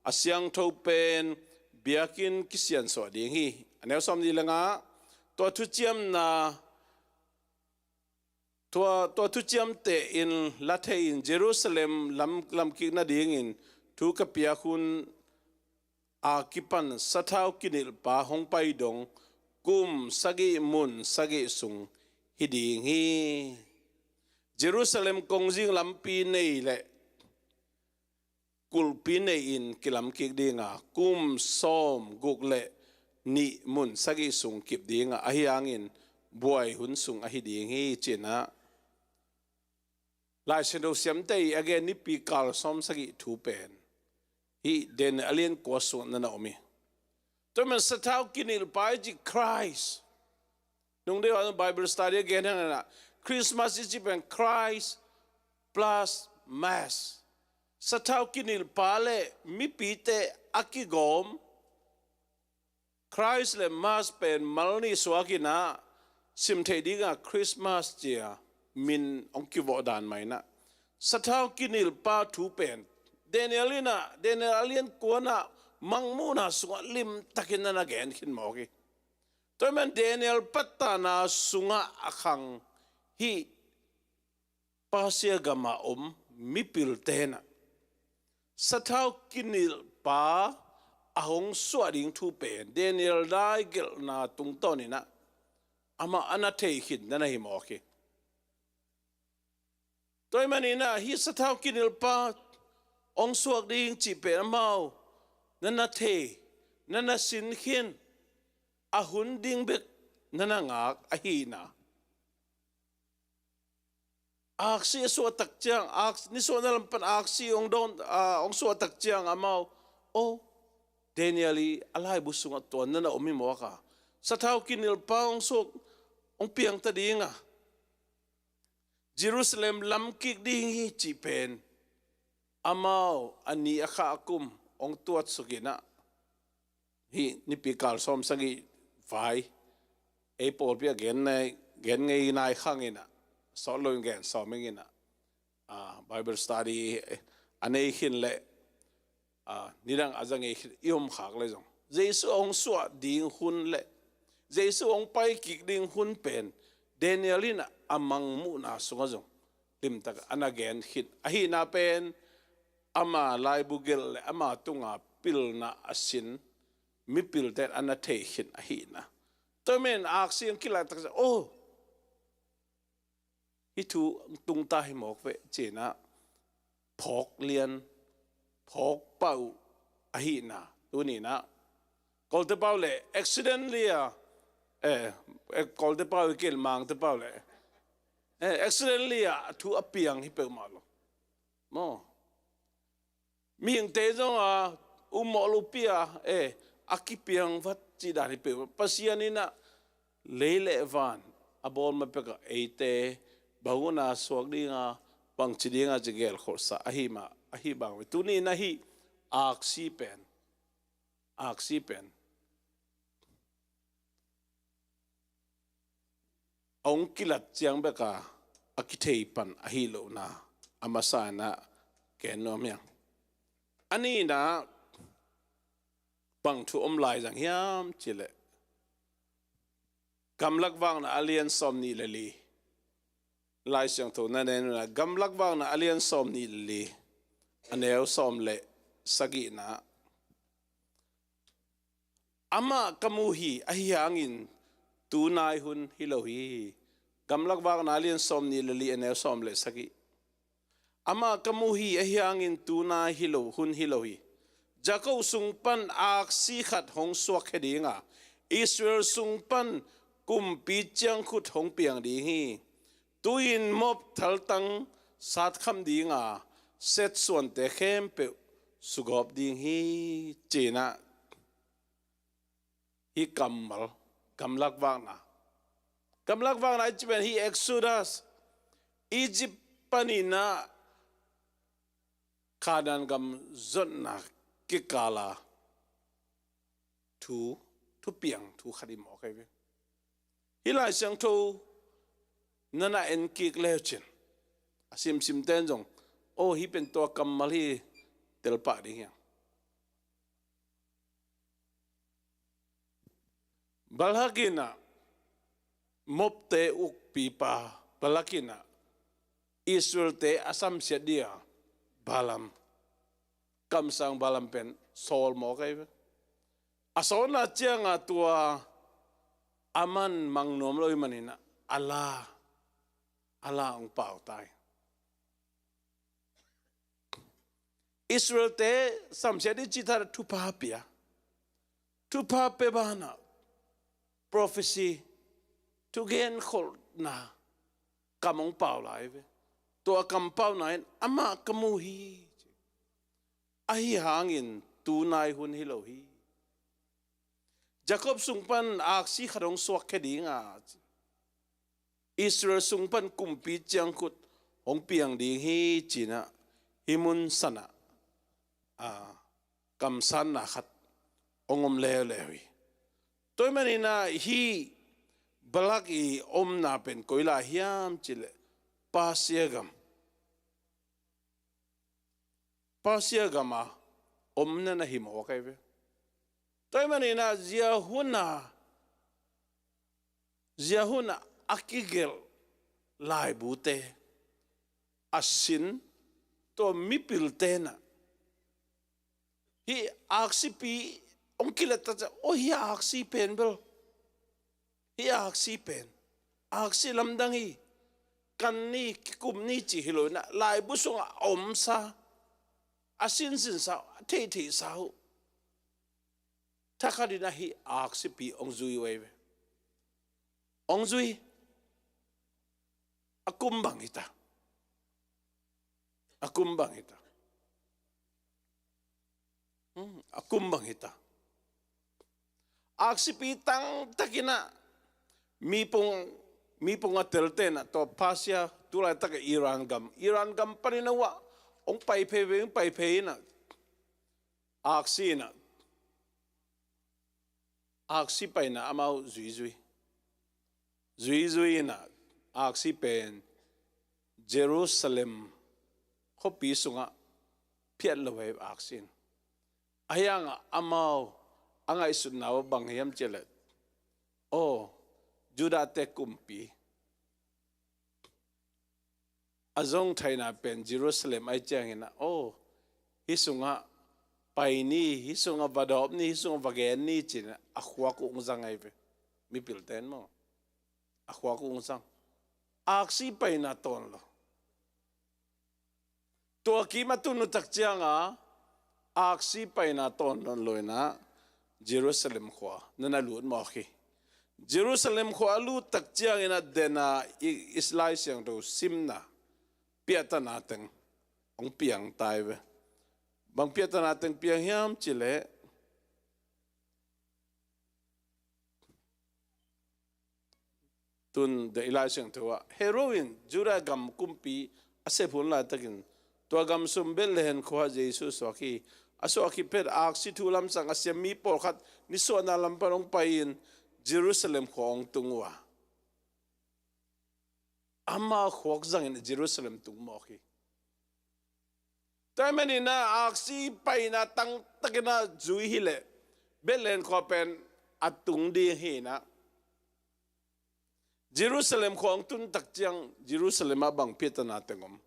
a siangtho pen biakinn kisiansuah ding hi. A neu sawm nih le nga, tua thuciamna, tua, tua thuciamte in la thei in Jerusalem lam, lamkik nadingin thu ka piak hun a kipan sathau kinilhpa hong pai dong kum sagih mun sagih sung hi ding hi. Jerusalem kongzing lampi nei le kulhpi nei-in kilamkik dinga kum sawm guk le nih mun sagih sung kip dinga, ahi hangin buai hun sung ahi ding hi, ci-in ah Lai Siangtho siamte i a gen Nipi kal sawm sagih thu pen hih Daniel a lian kua sungah nana om hi. Tua man sathau kinilhpa i ci Christ. Nung deuh a Bible study a gen hang inah Christmas i ci pen Christ plus Mass. Sathau kinilhpa le mipite a kigawm Christ le Mass pen mal nih suak inah sim theih dingah Christmas cia min hong kivawh dan mah inah sathau kinilhpa thu pen Daniel inah, Daniel a lian kuanah mangmuhna sungah limtakin nana gen khin mawk hi. Tua man Daniel pattana sungah a khang hih Persia gama om mipil tenah sathau kinilhpa a hong suah ding thu pen Daniel dai gelhna tungtawn inah amah a na thei khin nana hi mawk hi. Tua ahih maninah hih sathau kinilhpa hong suak ding cih pen amau nana thei, nana sin khin, a hun ding bek nana ngak ahihna. Aksi a suah tak ciang, aks-, nisuahna lam pan aksi hong dawn, a, hong suah tak ciang amau, oh, Daniel i a laibu sungah tua nana om hi mawk a. Sathau kinilhpa hong suak, hong piangta dinga Jerusalem lamkik ding hi cih pen amau a ni a kha a kum hong tuatsuk inah hih Nipi kal sawm sagih vai ei pawlpi a gen nei, gen ngei nai khang inah sawt loin gen sawm ing inah, a, Bible study a nei khin le, a, nidang a za ngei khin i om khak le zong Jesu a hong suah ding hun le Jesu a hong pai kik ding hun pen Daniel inah a mangmuhna sungah zong limtak a na gen khin ahihna pen ama laibu gelh le ama tunga pilna a sin mipilten a na thei khin ahihna. Tua man aksi hong kilak tak ciang, oh, hih thu tungta hi mawk veh ci-in ah phawk lian, phawk pah uh ahihna. Tuni inah Kawlte pau le accidentally a, eh, eh, Kawlte pau i kil Mangte pau le, eh, accidentally a thu a piang hi peuhmah lo maw? Mihingte zong a umawh lopi a, eh, a kipiang vat cih dan hi peuh. Pasian inah lei le van a bawl ma pek a eite bang hun a suak dinga, bangci dinga ci gelkholhsa ahi mah, ahi bang. Tuni inah hih aksi pen, aksi pen a hong kilat ciang bek a, a kithei pan ahi lohna a masa inah ken nuam hiang. A nihna bang thu om lai zang hiam cih leh Gamlak Vakna a lian sawm nih le li. Lai Siangtho na nen un ah Gamlak Vakna a lian sawm nih le li, a neu sawm le sagihna ah, amah ka mu hi, ahi hangin tu nai hun hi lo hi. Gamlak Vakna a lian sawm nih le li, a neu sawm le sagih. Amah ka mu hi, ahi hangin tunai hi lo, hun hi lo hi. Jakob sung pan aksi khat hong suakkhia ding a, Israel sung pan kumpi ciangkhut hong piang ding hi. Tu-in Moab thaltang satkham ding a, Seth suante khempeuh sugawp ding hi, ci-in ah, hih kammal, gamlak vakna. Gamlak vakna i cih pen hih Exodus, Egypt panin ah Canaan gam zotna kikal a thu, thupiang thu khat hi mawk ahi ve. Hih Lai Siangtho na na en kik le uh cin, a simsimte in zong, aw, hih pen tua kammal hi, tel pah ding hi hang. Balak in ah, Moabte ukpipa, Balak in ah, Israelte a samsiat ding a, Balaam, kamsang Balaam pen sawl mawk ahi ve. A sawlna ciang a tua, aman mang nuam lo ahih manin ah, a la, a la hong pau ta hi. Israelte samsiat ding cih thadah thupha pia. Thupha pia banah prophecy, thugenkholhna kam hong pau lai ve. Tua kam pauna in, amah ka mu hi, ci. Ahi hangin tunai hun hi lo hi. Jakob sung pan aksi khat hong suakkhia ding a, ci. Israel sung pan kumpi ciangkhut hong piang ding hi, ci-in ah, hih mun san ah, a, kamsanna khat hong om leuleu hi. Tua ahih manin ah, hih Balak i omna pen koi lai hiam cih leh, Persia gam. Persia gam a omna na hi mawk ahi ve. Tua ahih manin ah, zia hun a, zia hun a a kigelh laibute a sin, tua mipilte in ah, hih aksipi hong kilehta ciang, aw, hih aksi pen bel, hih aksi pen aksi lamdang hi, kan ni, kikum ni cih hi lo-in ah, laibu sungah a omsa, a sinsinsa uh, a theihtheihsa uh, thakhatin ah hih aksipi hong zui uh ahi ve. Hong zui. A kum bang hi ta. A kum bang hi ta. Hmm, a kum bang hi ta. Aksipi tangtakin ah, mipung, mipung a telte in ah, tua Persia, tulaitak a Iran gam, Iran gam panin ah, hong pai phei ve, hong pai phei in ah, aksi in ah, aksi paina amau zuizui. Zuizui in ah, aksi pen Jerusalem khuapi sungah phiat lo hi aksi in. Ahi hangah amau a ngaihsutna uh bang hiam cih leh, aw, Judahte kumpi a zong theihna pen Jerusalem ahih ciangin ah, aw, hih sungah pai ni, hih sungah va dawp ni, hih sungah va gen ni, ci-in ah a khuak uh hong zang ahi ve. Mipilte in maw, a khuak uh hong zang. Aksi paina tawn lo. Tua kim a tun uh tak ciang a, aksi paina tawn nawn lo-in ah, Jerusalem khua na na lut mawk hi. Jerusalem khua a lut tak ciangin ah, den a i, i Lai Siangtho simna, piahtana teng hong piang ta hi ve. Bang piahtana teng piang hiam cih leh, tun the i Lai Siangtho ah, Herod in Judah gam kumpi a sep hun laitakin, tua gam sung Bethlehem khua-ah Jesu suak hi. A suak khit phet aksi thu lamsang a siam mi pawlkhat nisuahna lam pan hong pai-in Jerusalem khua hong tung uh a, ama khuak zangin Jerusalem tung mawk hi. Tua ahih manin ah, aksi paina tangtakin ah zui hi leh, Bethlehem khua pen a tung ding hi-in ah, Jerusalem khua hong tun tak ciang, Jerusalem ah bang piahtana teng om?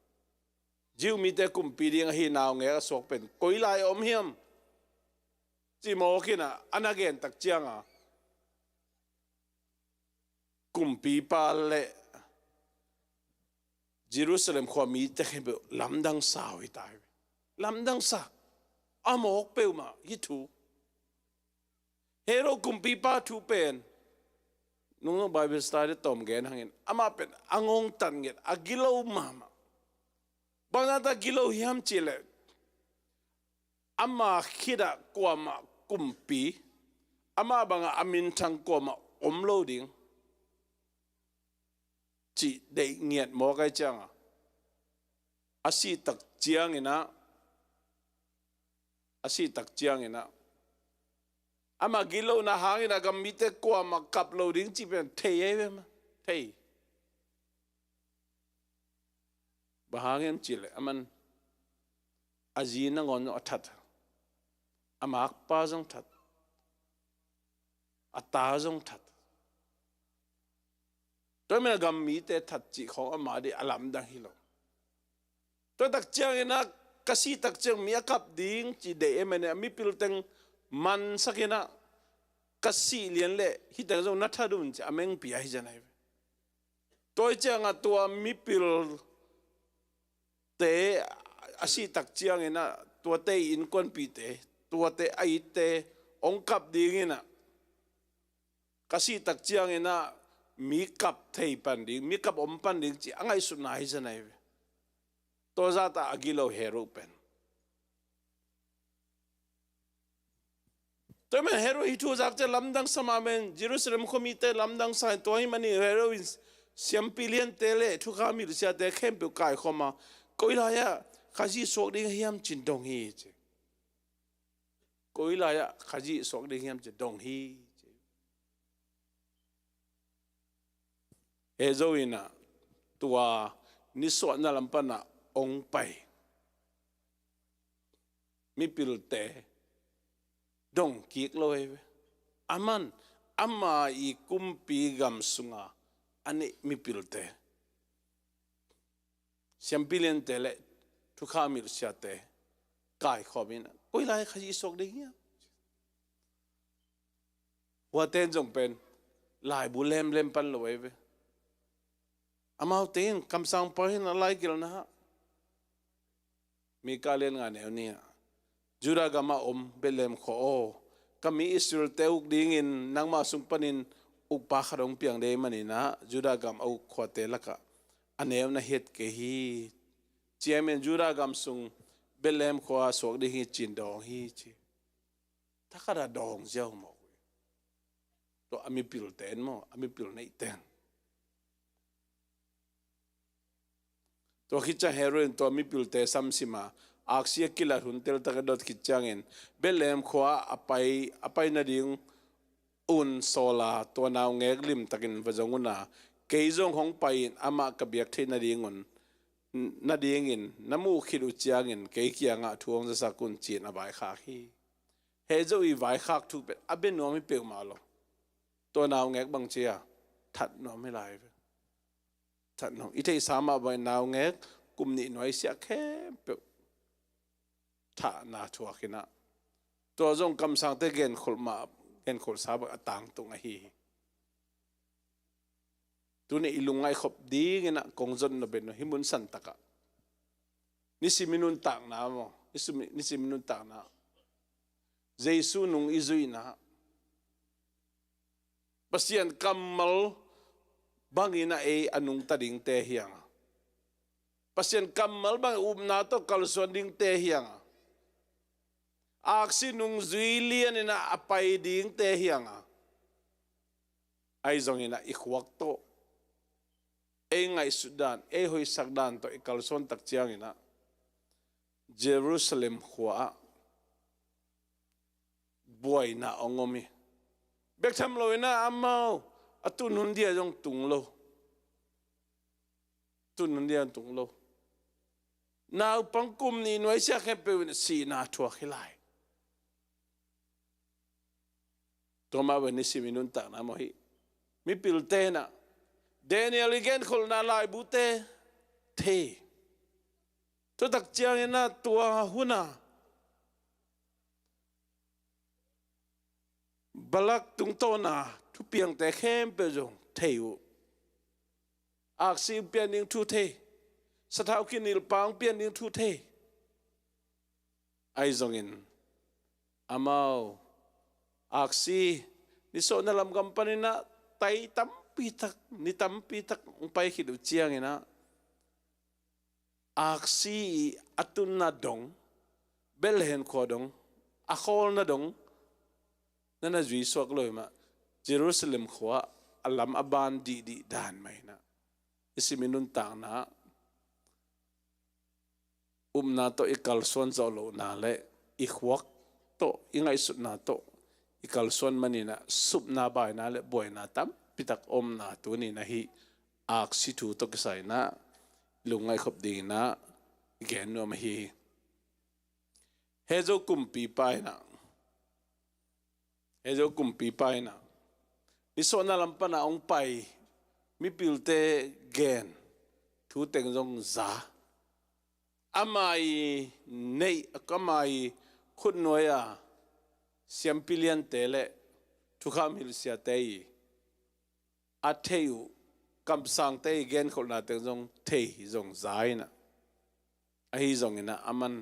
Jew mite kumpi ding ahi naungek a suak pen koi lai a om hiam, ci mawk in ah, a na gen tak ciang a, kumpipa le Jerusalem khua mite khempeuh lamdang sa uh hi ta hi. Lamdang sa. A mawk peuhmah hi thu. Herod kumpipa thu pen, nungzong Bible study tawm gen hangin, amah pen a ngongtat nget, a gilo mahmah. Bangzah ta gilo hiam cihleh, ama khitah kuamah kumpi, ama bangah a minthang kuamah om lo ding cih deih ngiat mawk ahih ciangah, a sih tak cianginah, a sih tak cianginah, ama gilona hanginah gam mite kuamah kap lo ding cih pen thei ahi ve mah. Thei. Bang hang hiam cihleh, aman a zi nangawn zong a that, a makpa zong that, a ta zong that. Tua hi manin a gam mite that cih khawng ama dih a lamdang hi lo. Tua tak cianginah, ka sih tak ciang mi a kap ding cih deih ahih manin a mipil teng mansakinah, ka sih lian leh hih teng zong na that un cih a mengpi ahi zia ahi ve. Tua hi ciangah tua mipilte a sih tak cianginah, tuate i innkuanpihte, tuate a itte hong kap dinginah, ka sih tak cianginah mi kap thei pan ding, mi kap om pan ding cih a ngaihsutna ahi zia ahi ve. Tua zah ta a gilo Herod pen. Tua hi manin Herod hih thu zak ciang lamdang sa mahmah in, Jerusalem khua mite lamdang sa in, tua hi manin Herod in siampi liante le thukham hilh siate khempeuh kaikhawm a, koi lai-ah Khazih suak ding hiam ci-in dong hi ci. Koi lai-ah Khazih suak ding hiam ci-in dong hi ci. Hi zo inah, tua nisuahna lam panah hong pai mipilte dong kik lo ahi ve. Aman ama i kumpi gam sunga a neih mipilte, siampi liante le thukham hilh siate kaikhawm inah, koi lai Khazih suak ding hiam? Huate in zong pen laibu lemlem pan lo ahi ve. Amaute in kamsangpa in a laikilhna ah, Mika lian nga neu nih ah, Judah gamah om Bethlehem khua aw, ka mi Israelte uk dingin nangmah sung panin ukpa khat hong piang ding ahih maninah, Judah gam a uk khuate lakah a neu na hiat kei hi. Ci-in Judah gam sung Bethlehem khua suak ding hi ci-in dawng hi ci. Thakhat a dawng ziau mawk uh hi. Tua a mipilte in maw, a mipil neihte in. Tua khit ciang Herod in tua mipilte samsim a, aksi a kilat hun teltak a dot khit ciangin, Bethlehem khua a pai, a pai nading un sawl a, tua naungek limtakin va zong un a, kei zong hong pai-in amah ka biak theih nadingun, nadingin na muh khit uh ciangin kei kiangah thu hong zasak un, ci-in a vaikhak hi. Hi zo i vaikhak thu pen a bia nuam hi peuhmah lo. Tua naungek bang ci a, that nuam hi lai ve. That nuam. I theihsa mah bangin naungek kum nih nuaisiah khempeuh thahna thuak inah, tua zong kamsangte genkholh mah, genkholhsa bang a tangtung ahi hi. Tuni i lungngaih khop dinginah kong zon nop in, hih mun santakah, nisim i nuntakna maw, nisim, nisim i nuntakna, Jesu nung i zuihna, Pasian kammal bangin a ei a nungta dingte hi hang a, Pasian kammal bangin upna tawh kalsuan dingte hi hang a, aksi nungzui lianin a pai dingte hi hang a, ahi zongin a i khuak tawh, ei ngaihsut dan, ei hoihsak dan tawh i kalsuan tak ciangin a, Jerusalem khua ah buaina hong om hi. Bek tham loin a, amau a tun hun dia zong tung lo. Tun hun dia zong tung lo. Naupang kum nih nuaisiah khempeuh in sihna thuak hi lai. Tua mah bang nisim i nuntakna maw hi. Mipilte in a, Daniel i genkholhna laibute thei. Tua tak ciangin a, tua hun a Balak tungtawna thupiangte khempeuh zong thei uh. Aksi pian ding thu thei. sathau kinilpang pian ding thu thei. Ahi zongin amau aksi nisuahna lamgam paninah tai tampitak, ni tampitak hong pai khit uh cianginah aksi i a tunna dong, Bethlehem khua dong, a khawlna dong na na zui suak lo hi mah. Jerusalem khua a lam a ban dihdih dan mah hinah i sim i nuntakna upna tawh i kalsuan zawh lohna le i khuak tawh i ngaihsutna tawh i kalsuan maninah supna baina le buaina tampitak omna tuninah hih aksi thu tawh kisainah i lungngaihkhop dinginah i gen nuam ahi hi. Hezo kumpipa inah Hezo kumpipa inah nisuahna lam panah hong pai mipilte gen thu teng zong za. Ama i neih, ama i khutnuai a siampi liante le thukham hilhsiate i a thei uh kamsangte i genkholhna teng zong thei zong za inah, ahi zonginah aman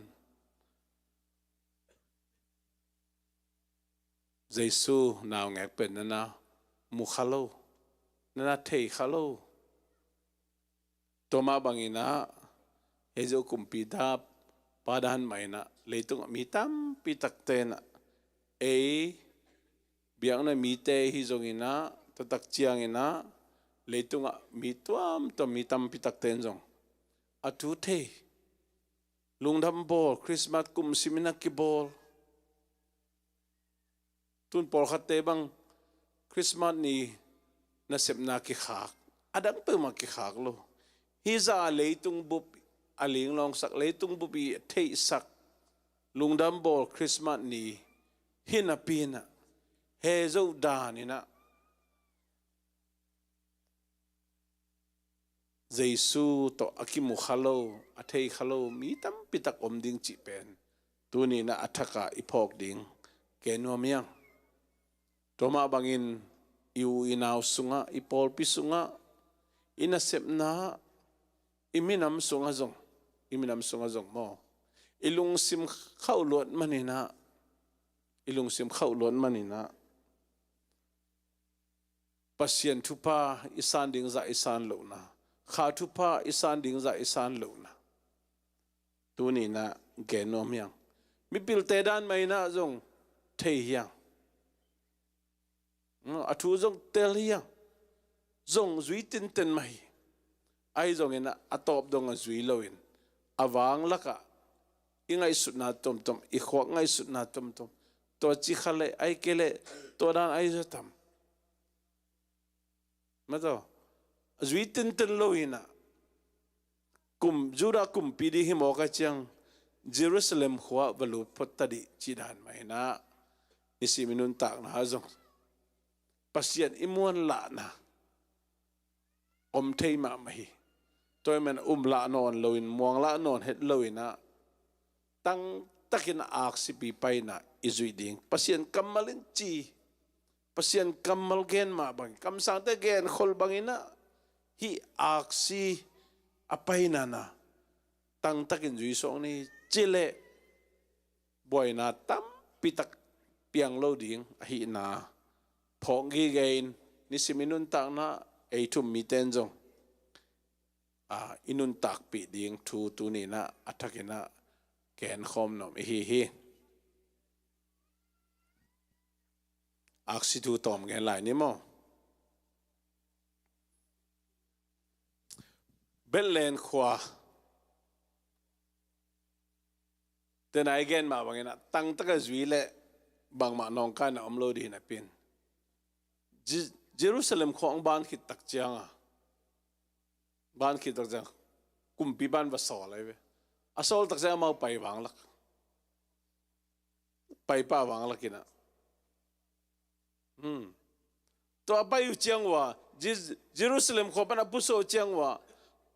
Jesu naungek pen na na mu kha lo, na na thei kha lo. Tua mah banginah Hezo kumpipa dan mah inah leitungah mi tampi takte inah ei biakna mite hi zonginah tua tak cianginah leitungah mi tuamtuam mi tampi takte in zong a thu thei. Lungdam bawl, Christmas kum siminah kibawl. Tun pawlkhatte bang Christmas ni nasepna kikhak, a dang peuhmah kikhak lo. Hih zah a leitung bup a linglawngsak, leitung bup i theihsak lungdam bawl Christmas ni hi napi inah Hezo daninah Jesu tawh a kimu kha lo, a thei kha lo mi tampitak om ding cih pen tuninah a thakah i phawk ding gen nuam hiang. Tua mah bangin i u i nau sungah, i pawlpi sungah, i nasepna, i minam sungah zong, i minam sungah zong maw, i lungsim khauh luat maninah, i lungsim khauh luat maninah Pasian thupha i san ding zah i san lohna, Kha thupha i san ding zah i san lohna tuninah gen nuam hiang. Mipilte dan mah inah zong thei hiang. A thu zong tel hiang. Zong zui tinten mah hi. Ahi zonginah a tawp dong a zui loin a vanglakah i ngaihsutna tomtom, i khuak ngaihsutna tomtom, tua ci kha leh ai kei leh tua dan ai zaw tam. Mataw, a zui tinten lo hinah kum, Judah kumpi ding hi mawk a ciang Jerusalem khua va lut phot ta dih cih dan mah hinah nisim i nuntakna zong Pasian i muanlahna om thei mahmah hi. Tua i man um lah nawn loin, muang lah nawn het loinah tangtakin a aksipi paina i zuih ding. Pasian kammal in ci, Pasian kammal gen mah bangin, kamsangte genkhol banginah hih aksi a painana tangtakin zuisuak ni cileh buaina tampitak piang lo ding ahihna phawk gige in nisim i nuntakna ei thum mite in zong a, i nuntakpih ding thu tuninah a thakinah genkhawm nuam ihi hi. Aksi thu tawm gen lai ni maw? Bethlehem khua tena i gen mah banginah tangtaka zui leh bangmah nawngkaina om lo dih napi in Je-, Jerusalem khua hong ban khit tak cianga, ban khit tak ciang kumpi ban va sawl ahi ve. A sawl tak ciang amau pai vanglak, pai pah vanglak inah. Hmm. Tua a pai uh ciang uh a, Je-, Jerusalem khua pan a pusuah uh ciang uh a,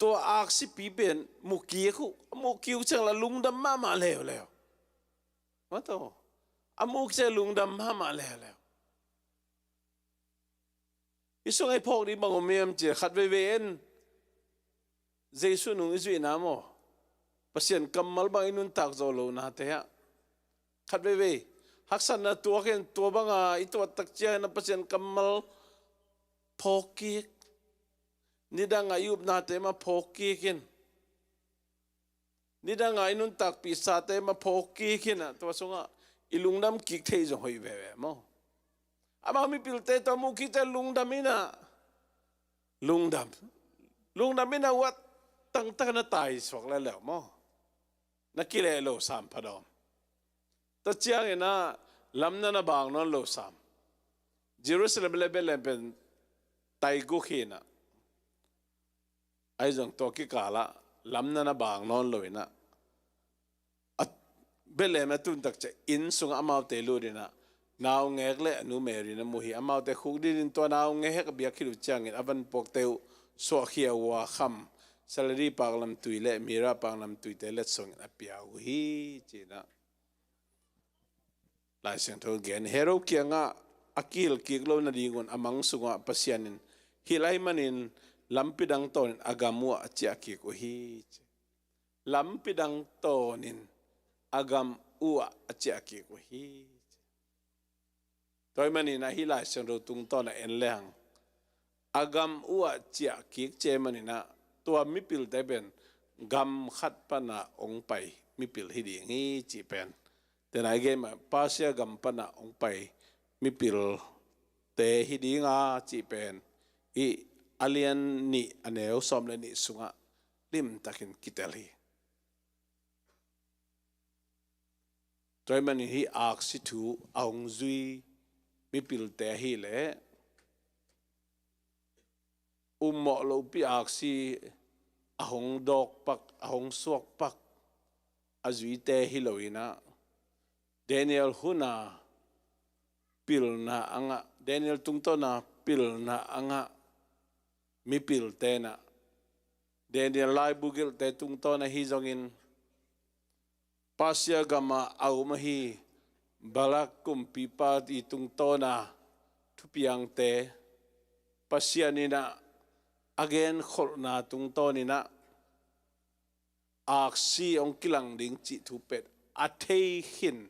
tua aksipi pen mukik uh, mukik uh ciang la lungdam mahmah leuleu. Mataw, a mukik ciang lungdam mahmah leuleu. Hih sung ei phawk ding bang om hiam cih leh khat veivei en Jesu nung i zuihna maw, Pasian kammal bang i nuntak zo lonate ah khat veivei haksatna tuak in, tua banga i tuat tak ciangin a Pasian kammal phawk kik, nidanga i upnate mah phawk kik in, nidanga i nuntakpih sate mah phawk kik in ah, tua sungah i lungdam kik thei zong hoih veve maw. Amau mipilte tua muh kik ciang lungdam in ah, lungdam, lungdam in ah, uat tangtak na tai suak leleu maw, na kileh lo sam pha dawm. Tua ciangin ah lamna na bang nawn lo sam. Jerusalem le Bethlehem pen taiguk hi in ah, ahi zong tua kikalah lamna na bang nawn lo in ah, a Bethlehem a tun tak ciang inn sungah amaute lut in ah, naungek le a nu Mary na mu hi. Amaute khuk dinin tua naungek a biak khit uh ciangin a van puakte uh suahkhia uh a kham, saladi paklamtui le mira paklamtuite letsongin a pia uh hi, ci-in ah Lai Siangtho gen. Herod kiangah a kihilh kik lo nadingun a mang sungah Pasian in hilh ahih manin lampi dang tawnin a gam uhah a ciah kik uh hi, ci. Lampi dang tawnin a gam uhah a ciah kik uh hi, ci. Tua ahih manin ah hih Lai Siangtho tungtawn a en lehang, a gam uhah ciah kik ci ahih manin ah, tua mipilte pen gam khat pana hong pai mipil hi ding hi cih pen, tena i gen mah Persia gam pana hong pai mipilte hi ding a cih pen, i a lian nih a neu sawm le nih sungah limtakin kitel hi. Tua ahih manin hih aksi thu a hong zui mipilte ahih leh, ummawh lohpi aksi a hong dawk pak, a hong suak pak a zuite hi lo in ah, Daniel huna pilna angah, Daniel tungtawna pilna angah mipilte in ah, Daniel laibu gelhte tungtawn ahi zongin, Persia gamah a um ahi Balak kumpipa i tungtawna thupiangte, Pasian in ah a genkholhna tungtawn in ah aksi hong kilang ding cih thu pen a thei khin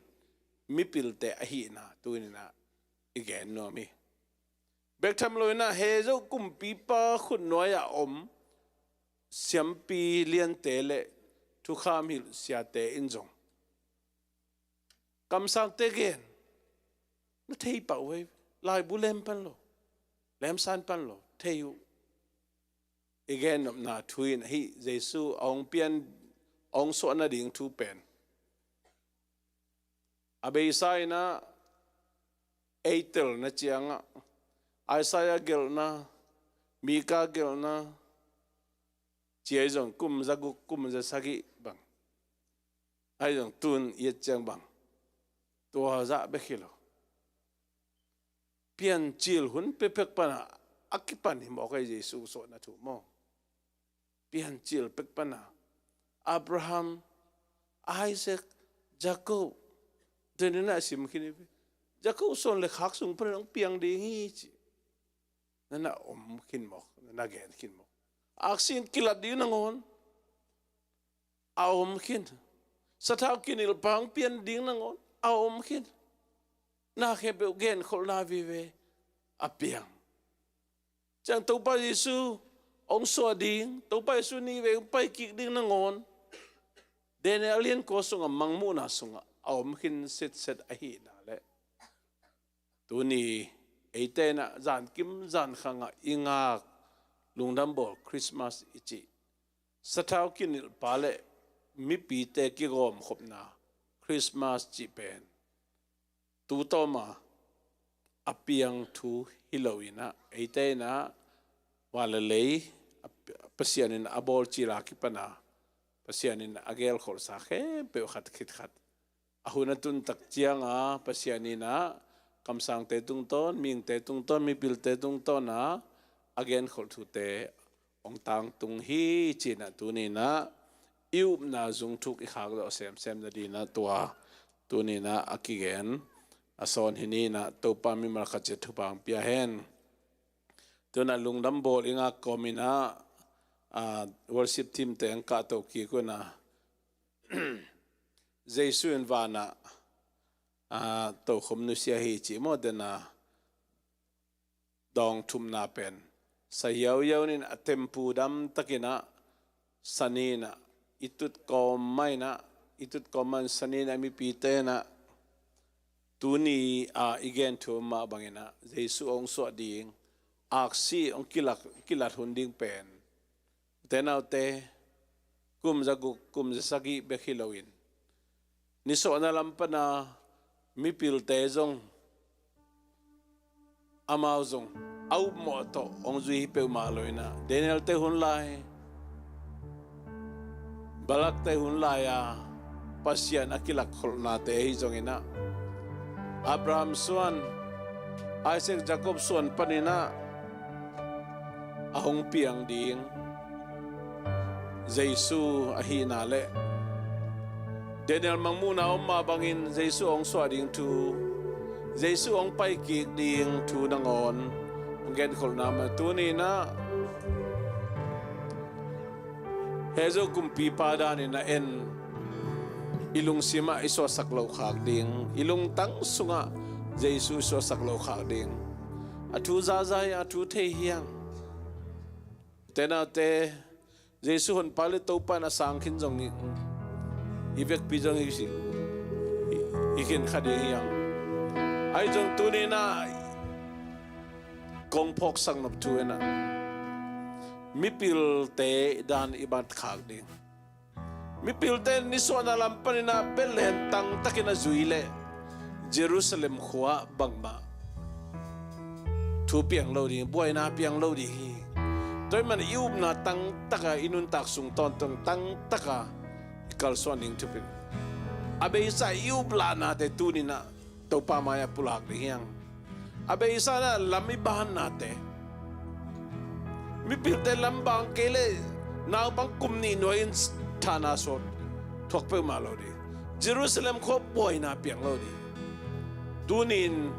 mipilte ahihna tuni in ah i gen nuam hi. Bek tham lo in ah, Herod kumpipa khutnuai-ah om siampi liante le thukham hilh siate in zong kamsangte gen na thei pah uh hi. Laibu lem pan lo, lemsan pan lo, thei uh. I gennopna thu in hih Jesu a hong pian, a hong suah nading thu pen a beisa in ah, ei telna ciangah, Isaiah gelhna, Mika gelhna, ci ahi zong kum zaguk, kum zasagih bang, ahi zong tun i et ciang bang, tua zah bek hi lo. Piancil hun pekpek pana a kipan hi mawk ahi, Jesu suahna thu maw. Piancil pek pana Abraham, Isaac, Jacob, tuni in ah sim khin hi ve. Jacob sawn le khak sung panin hong piang ding hi ci. Na na om khin mawk, na na gen khin mawk. Aksi in kilat ding nangawn a om khin. Sathau kinilhpa hong pian ding nangawn a om khin. Na khempeuh genkholhna vive a piang. Ciang Topa Jesu hong suah ding, Topa Jesu nih vei hong pai kik ding nangawn Daniel a lian kua sungah, mangmuhna sungah a om khin sitset ahihna leh, tuni eite in ah zankim zankhangah i ngak lungdam bawl Christmas i cih, sathau kinilhpa le mipite kigawmkhopna Christmas cih pen tu tawma a piang thu hi lo in ah, eite in ah van le lei a, Pasian in a bawl cil a kipana Pasian in a gelkholhsa khempeuh khat khit khat a hun a tun tak cianga Pasian in ah kamsangte tungtawn, mihingte tungtawn, mipilte tungtawn a a genkholh thute hong tangtung hi ci-in ah, tuni in ah i upna zungthuk i khakdawh semsem nading in ah tua tuni in ah a kigen a sawn hi ni in ah, Topa mimal khat ciat thupha hong pia hen. Tu in ah lungdam bawl i ngak kawm in ah a, worship team te ang kahto kik un a, Jesu in vanah a, tokhom nusia hi cih maw, dena dawng thumna pen sa hiauhiau nin a tempu dam takin a, sanin a, i tut kawm mah in a, i tut kawm mah in sanin a mipite in a, tuni a i gen thu mah bangin a, Jesu hong suah ding, aksi hong kilak, kilat hun ding pen te naute, kum za guk, kum za sagih bek hi loin, nisuahna lam pana mipilte zong, amau zong a upmawh tawh hong zui hi peuhmah lo in a, Daniel te hun lai, Balak te hun lai a Pasian a kilak kholhnate hi zongin a, Abraham suan, Isaac, Jacob suan panin a, a hong piang ding Jesu ahihna le Daniel mangmuhna om mah bangin Jesu hong suah ding thu, Jesu hong paikik ding thu nangawn hong genkholhna mah tuni in a, Hezo kumpipa danin a en, i lungsim ah i suahsak loh khak ding, i lungtang sungah Jesu i suahsak loh khak ding. A thu zaza hi, a thu thei hi hang. Te naute, Jesu honpa le Topa in a sang khin zong i, i vekpi zong i, i, i khin kha ding hi hang. Ahi zong tuni in a kong phawksak nop thu in a, mipilte dan i bat khak ding. Mipilte nisuahna lam panin a Bethlehem tangtakin a zui leh Jerusalem khua bangmah thu piang lo ding, buaina piang lo ding hi. Tua ahih man i upna tangtaka, i nuntak sung tawntung tangtaka i kalsuan ding thupil. A beisa i uplahnate tuni in a Topa mai-ah pulak ding hi hang. A beisa in a lam i bannate, mipilte lam bang kei leh naupang kum nih nuai in thahna suak thuak peuhmah lo ding. Jerusalem khua buaina piang lo ding. Tuni in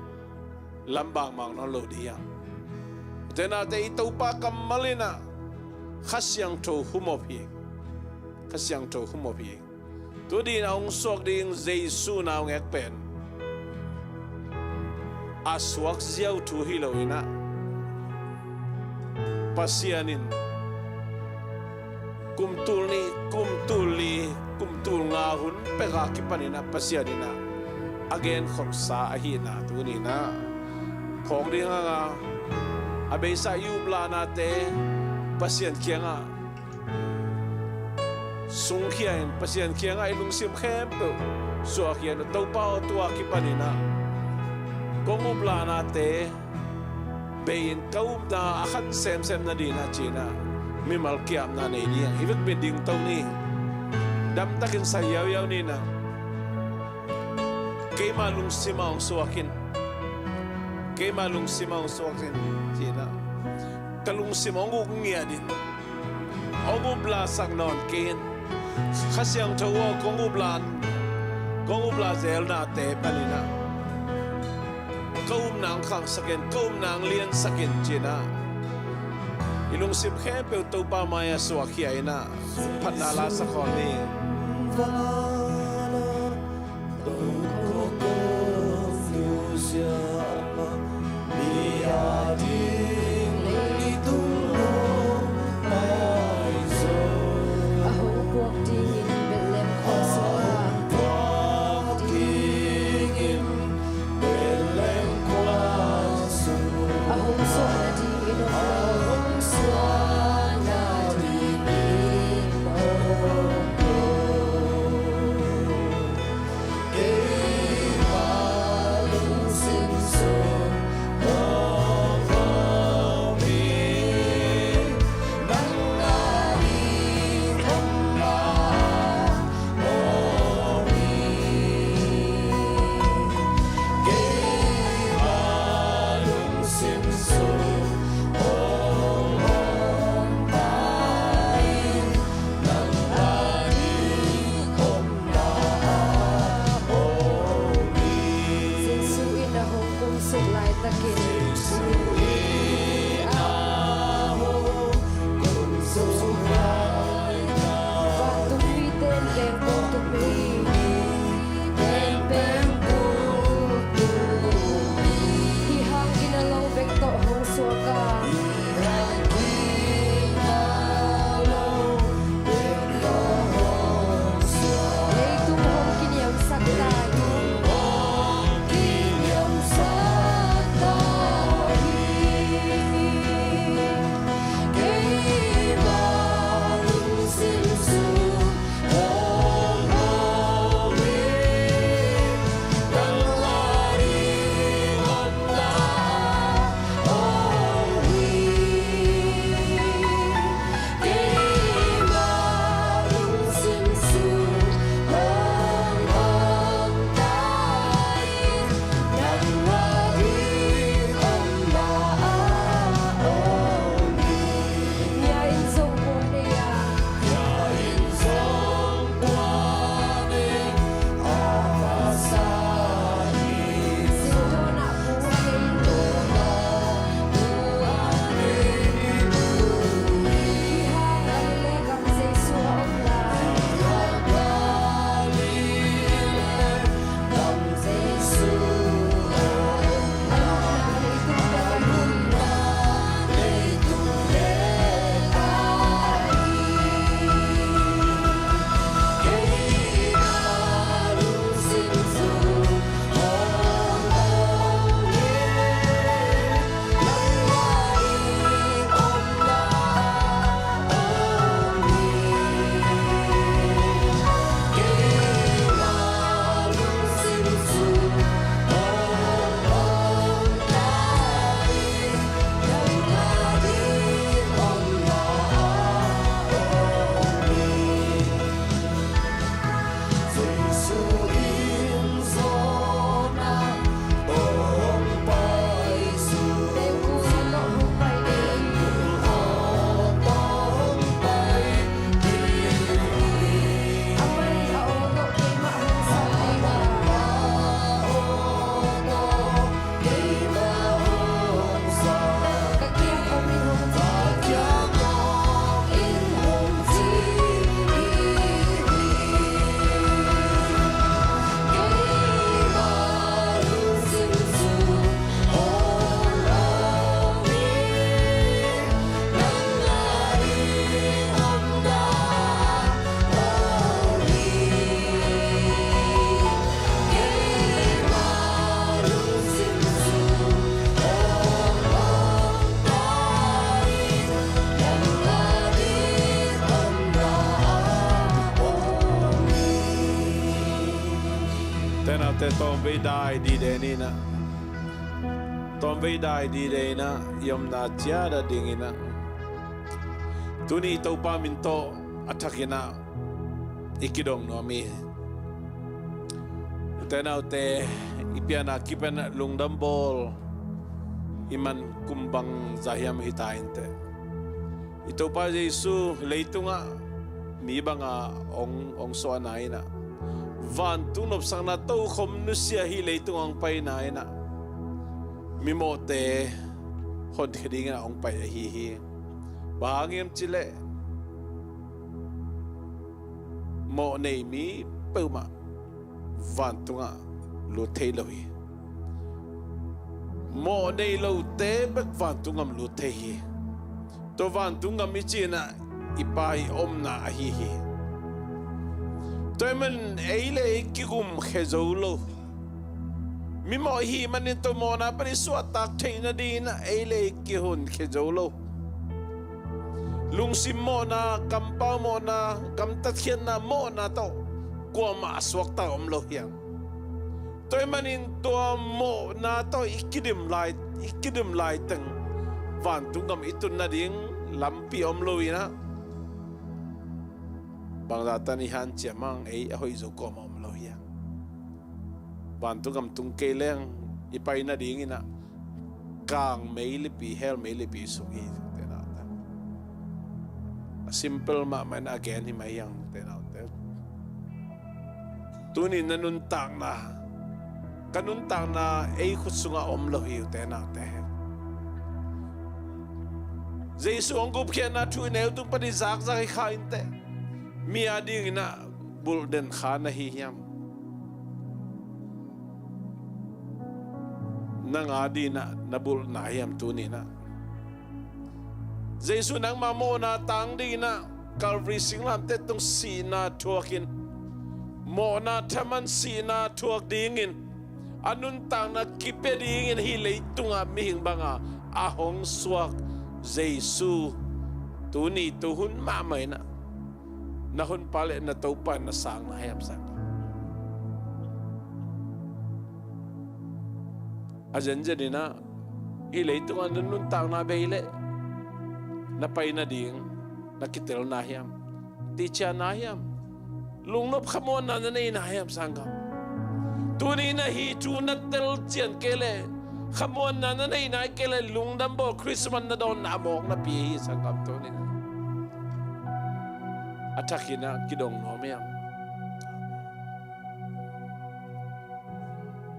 lam bang mang nawn lo ding hi hang. Te naute, i Topa kammal in a Kha Siangtho humop hi. Kha Siangtho humop hi. Tudin a hong suak ding Jesu naungek pen a suak ziau thu hi lo in a, Pasian in kum tul nih, kum tul li, kum tul nga hun pek a kipan in a Pasian in a a genkholhsa ahihna tuni in a phawk ding hang a, a beisa i uplahnate Pasian kiangah sungkhia in, Pasian kiangah i lungsim khempeuh suahkhia in, Topa aw, tu a kipan in a kong uplahnate bei in ka upna a khan semsem nading a ci in a mimal kiamna nei ding hi. I vekpi in dingto ni. Damtakin sa hiauhiau ni in a, keima lungsim ah hong suak in, keima lungsim ah hong suak in ci in a, ka lungsim hong uk ngiat in, hong upla sak nawn kei in. Kha Siangtho aw, kong upla, kong upla zelnate panin a ka upna hong khangsak in, ka upna hong liansak in ci in a, i lungsim khempeuh Topa mai-ah suahkhia in a phatna la sak khawm ni. A hong puak dingin Bethlehem khua sungah, a hong puak dingin Bethlehem khua sungah, a hong suah nadingin om lo, a hong suah nadingin om lo. Tawmvei dai dide ni in ah, tawmvei dai dide in ah i omna ciat a ding in ah, tuni Topa min tawh a thak in ah i kidong nuam hi. Ute naute, i pianna kip in ah lungdam bawl i man kum bangzah hiam hi ta inteh. I Topa Jesu leitungah mi banga hong, hong suahna in ah, vantung nopsakna tokhom nusia hi leitungah hong paina in ah, mimawhte honkhia dingin ah hong pai ahi hi. Bang hang hiam cih leh mawh nei mi peuhmah vantungah lut thei lo hi. Mawh nei lote bek vantung gam lut thei hi. Tua vantung gam i cih in ah i Pa i omna ahi hi. Tua ahih manin ei le ei kigumkhia zo lo. Mimawh i hih manin tua mawhna pan i suahtak theih nadingin ah ei le ei kihonkhia zo lo. Lungsim mawhna, kampau mawhna, gamtatkhiatna mawhna tawh kuamah a suakta om lo hiam? Tua ahih manin tua mawhna tawh i kidim lai, i kidim laiteng vantung gam i tun nading lampi om lo in ah, bangzah tan i hanciam hang, ei a hoih zo kuamah om lo hiam? Vantung gam tung kei leng i pai nadingin ah kang meilipi, hell meilipi sung hi, ute naute. A simple mahmah in a gen hi mai hi hang, ute naute. Tuni na nuntakna, ka nuntakna ei khut sungah om lo hi, ute naute. Jesu hong gupkhiatna thu i neu tung pan i zakzak hi kha inteh. Mi a dingin ah bulh den kha na hi hiam? Nang a dingin ah na bulh na hiam tuni in ah? Jesu nangma mawhna tang dingin ah Calvary singlamteh tung sihna thuakin, mawhna thaman sihna thuak dingin, a nuntakna kipia dingin hih leitungah mihing banga a hong suak Jesu, tuni tuhun mahmah in ah na Honpa le na Topa in na sang na hiam, sang? A zenzen in ah hih leitungah na nuntakna bei leh na pai nading na kitel na hiam? Tihcian na hiam? Lungnop khamuanna na nei na hiam, sanggam? Tuni in ah hih thu na telcian kei leh, khamuanna na nei nai kei leh, lungdam bawl Christmas na dawnna a mawk napi hi, sanggam, tuni in ah. A thak in ah kidong nuam hiam?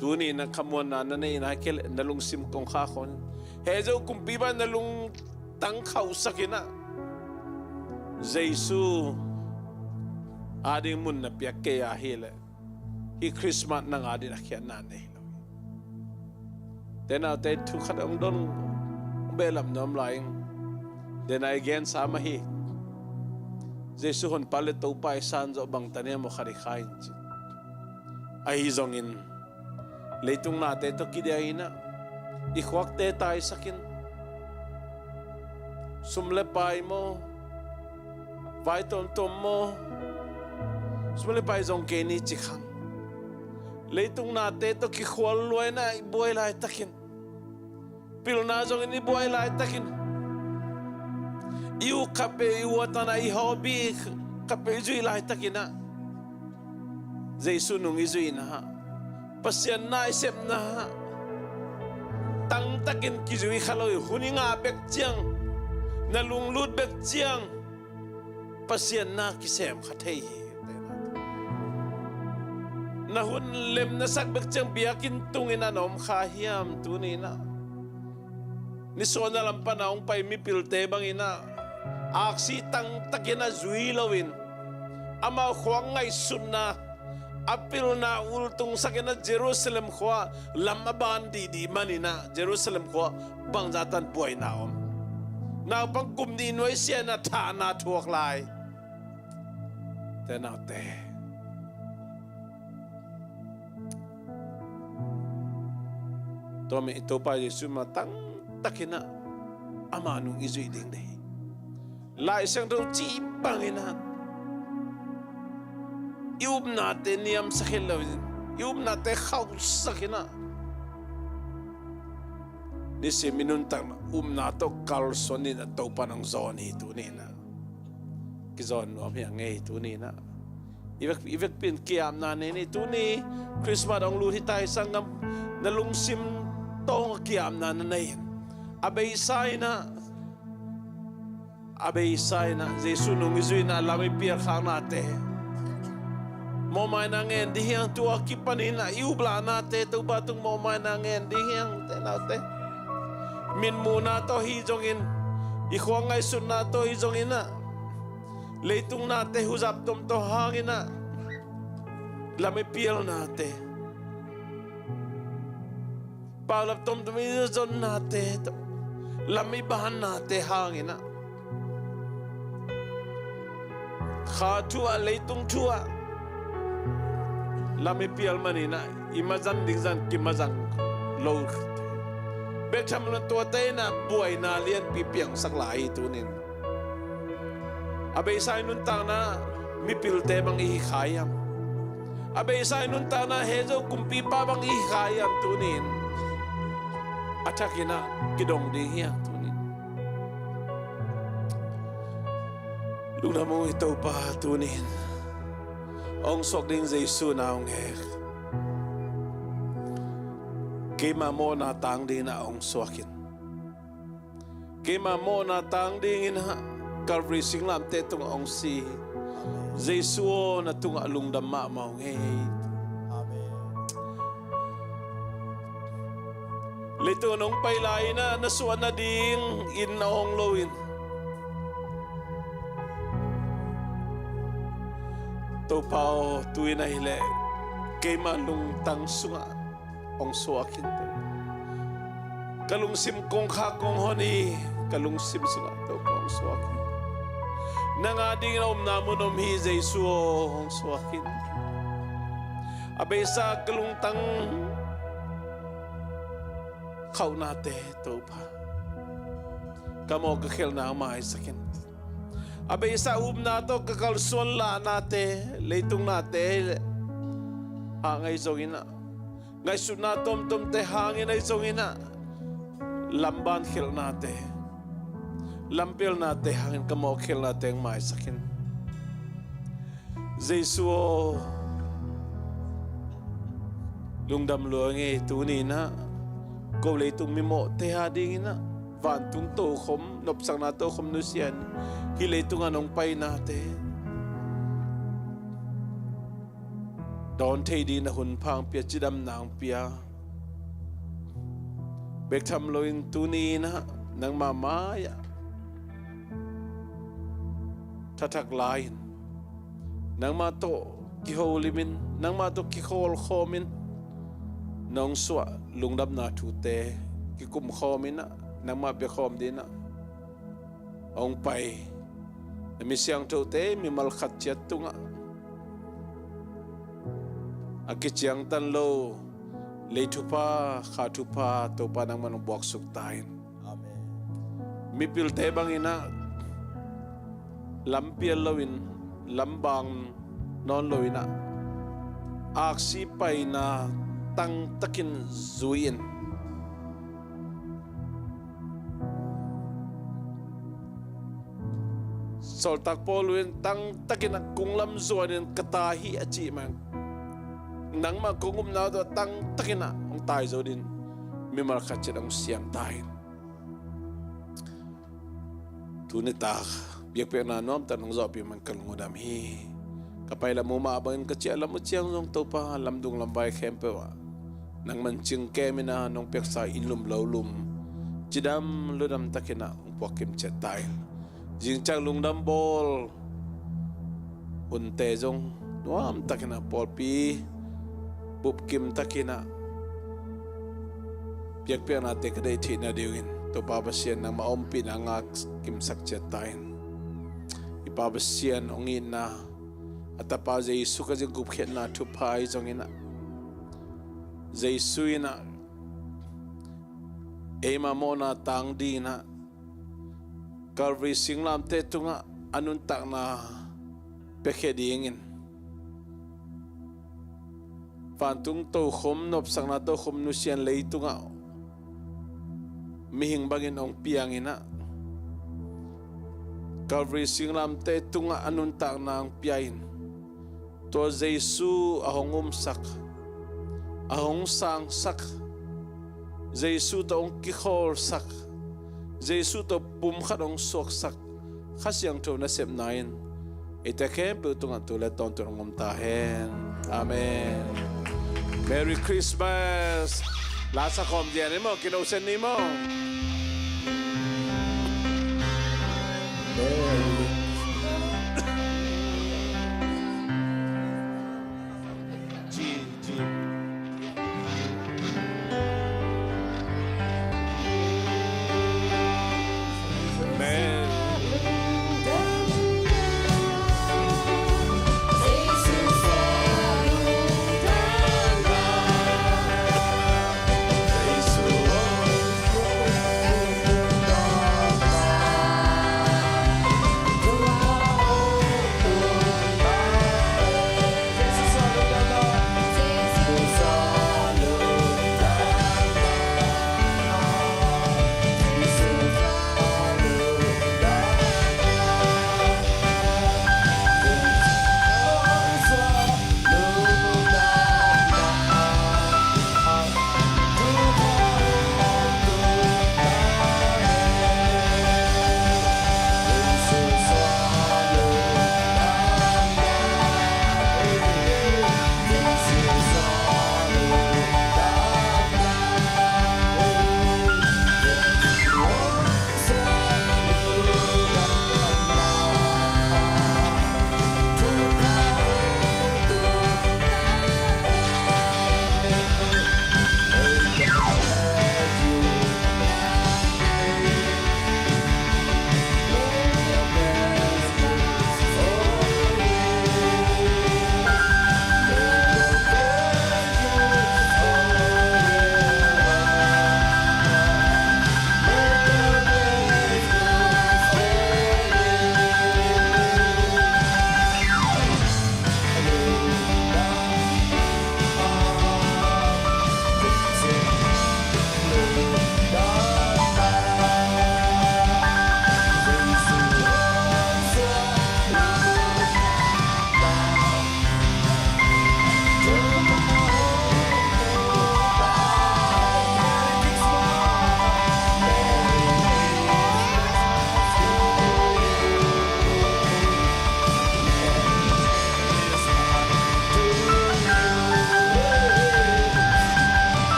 Tuni in ah khamuanna na nei nai kei leh, na lungsim kongkhak hong heh zo, kumpipa na lungtang khauhsak in ah Jesu a ding mun na piak kei a hih leh, hih Christmas nang a dingin a khiatna nei lo hi. Ute naute, thu khat hong dong hong behlap nuam lai ing. Dena i gensa mah hi. Jesu Honpa le Topa i san zawh bang tan hiam aw, khat hi kha in ci. Ahi zongin leitung nate tawh kidiah in ah i khuakte taisak in, sum le pai maw, vai tuamtuam maw, sum le pai zong kei ni ci khang. Leitung nate tawh kikhual lua in ah i buai laitakin, pilna zongin i buai laitakin, i uk khat peuh, i uatan ah, i hobby khat peuh i zuih laitakin ah, Jesu nung i zuihna ah, Pasian na i sepna ah tangtakin kizui kha lo hi. Hun i ngah bek ciang, na lunglut bek ciang, Pasian na kisem kha thei hi. Na hun lem na sak bek ciang biakinn tungin a na om kha hiam? Tuni in ah nisuahna lam pan a hong pai mipilte bangin ah, aksi tangtakin a zui loin, amau khuak ngaihsutna a pilna ultungsak in ah Jerusalem khua lam a ban dihdih manin ah Jerusalem khua bangzah tan buaina om. Naupang kum nih nuaisiahna thahna thuak lai. Ute naute, tua mi i Topa Jesu mah tangtakin ah ama nung i zuih ding deih hi. Lai Siangtho cih bangin ah i upnate niamsak het loin, i upnate khauhsak in ah, nisim i nuntakna upna tawh kalsuan in ah Topa nang zawn hi tuni in ah. Kizawn nuam hi a ngei tuni in ah. I vek, i vekpi in ki-apna nei ni. Tuni Christmas hong lut hi ta hi sanggam, na lungsim tawng a ki-apna na nei in, a beisa in ah, a beisa in ah Jesu nung i zui in ah lam i pial khaknate, mawhmaina ngen ding hi hang. Tua kipan in ah i uplahnate Topa tung mawhmaina ngen ding hi hang, te naute. Mitmuhna tawh hi zongin, i khua ngaihsutna tawh hi zongin ah, leitung nate huzap tomtom hangin ah, lam i pialnate, paulap tomtom i zonnate tawh, lam i bannate hangin ah, kha thu ah, leitung thu ah lam i pial manin ah, i mazang ding zan kimazang lo. Bek tham lo in tuate in ah buaina lianpi piangsak lai hi tunin. A beisa i nuntakna mipilte bang i hi kha hiam? A beisa i nuntakna Hezro kumpipa bang i hi kha hiam tunin? A thakin ah kidong ding hi a tunin. Lungdam ung, i Topa tunin hong suak ding Jesu na hong hek. Keima mawhna tang dingin ah hong suak in. Keima mawhna tang dingin ah Calvary singlamteh tungah hong si. Jesu aw, na tungah lungdam mahmah ung ei. Amen. Leitung ah nong pai lai-in ah na suah nadingin na hong lo in, Topa aw, tu-in ahih leh keima lungtang sungah hong suak in. Ka lungsim kongkhak kong hon hi, ka lungsim sungah Topa hong suak in. Nang adingin a omna mun om hi, Jesu aw, hong suak in. A beisa ka lungtang khauhnate Topa, ka mawh ka khelhna maisak in. A beisa upna tawh ka kalsuan lahnate, leitung nate hang ahi zongin ah, ngaihsutna tomtomte hangin ahi zongin ah, lamban khelhnate, lampelnate hangin ka mawh khelhnate hong maisak in. Jesu aw, lungdam lua ing ei. Tuni-in ah ko leitung mimawhte adingin ah vantung tokhom, nopsakna tokhom nusia in, hih leitungah nong painate dawn thei ding na hun pha hong pia, cidamna hong pia. Bek tham loin tuni-in ah nangmah mai-ah thathak la-in, nangmah tawh kiholim in, nangmah tawh kikhawlkhawm in, nong suah lungdamna thute kikum khawm in ah, nangmah biakhawm dingin ah hong pai na mi siangthote mimal khat ciat tungah a kiciangtan lo lei thupha, kha thupha Topa nangman hong buaksuk ta in. Amen. Mipilte bangin ah lampial loin, lambang nawn loin ah, aksi paina tangtakin zui in. Sawltak Paul in tangtakin ah kunglam zuanin ka ta hi a cih man, nangmah kong upna tawh tangtakin ah hong tai zo dingin mimal khat ciat hong siam ta in. Tuni tak biakpiakna nuamtak nong zawhpih man ka lungdam hi. Ka pailam uh mah bangin ka ciahlam uh ciang zong Topa, lamdung lamvai khempeuh ah nangman cingkem in ah nong piaksa inn lum lo lum, cidam ludam takin ah hong puakkim ciat ta in. Zingciang lungdam bawl hunte zong nuamtakin ah pawlpi bupkim takin ah biakpiaknate ka deih theih nadingin Topa Pasian nangmah ompihna ngakkimsak ciat ta in. I Pa Pasian hong itna, a Tapa Jesu Khazih gupkhiatna thupha ahi zongin ah, Jesu in ah eima mawhna tang dingin ah Calvary singlamteh tungah a nuntakna piakhia dingin Vantung tokhom, nopsakna tokhom nusia-in leitungah mihing bangin hong piang in ah, Calvary singlamteh tungah a nuntakna hong pia in, tua Jesu a hong umsak, a hong sangsak, Jesu tawh hong kikhawlsak, Jesu tawh pumkhat hong suaksak Kha Siangtho nasepna in eite khempeuh tungah tu le tawntung hong om ta hen. Amen. Merry Christmas. La sa khawm dia ni maw, kinohsen ni maw.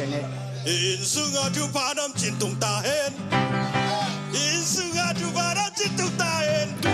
Inn sungah thupha nam cin tung ta hen. Inn sungah thupha nam cin tung ta hen.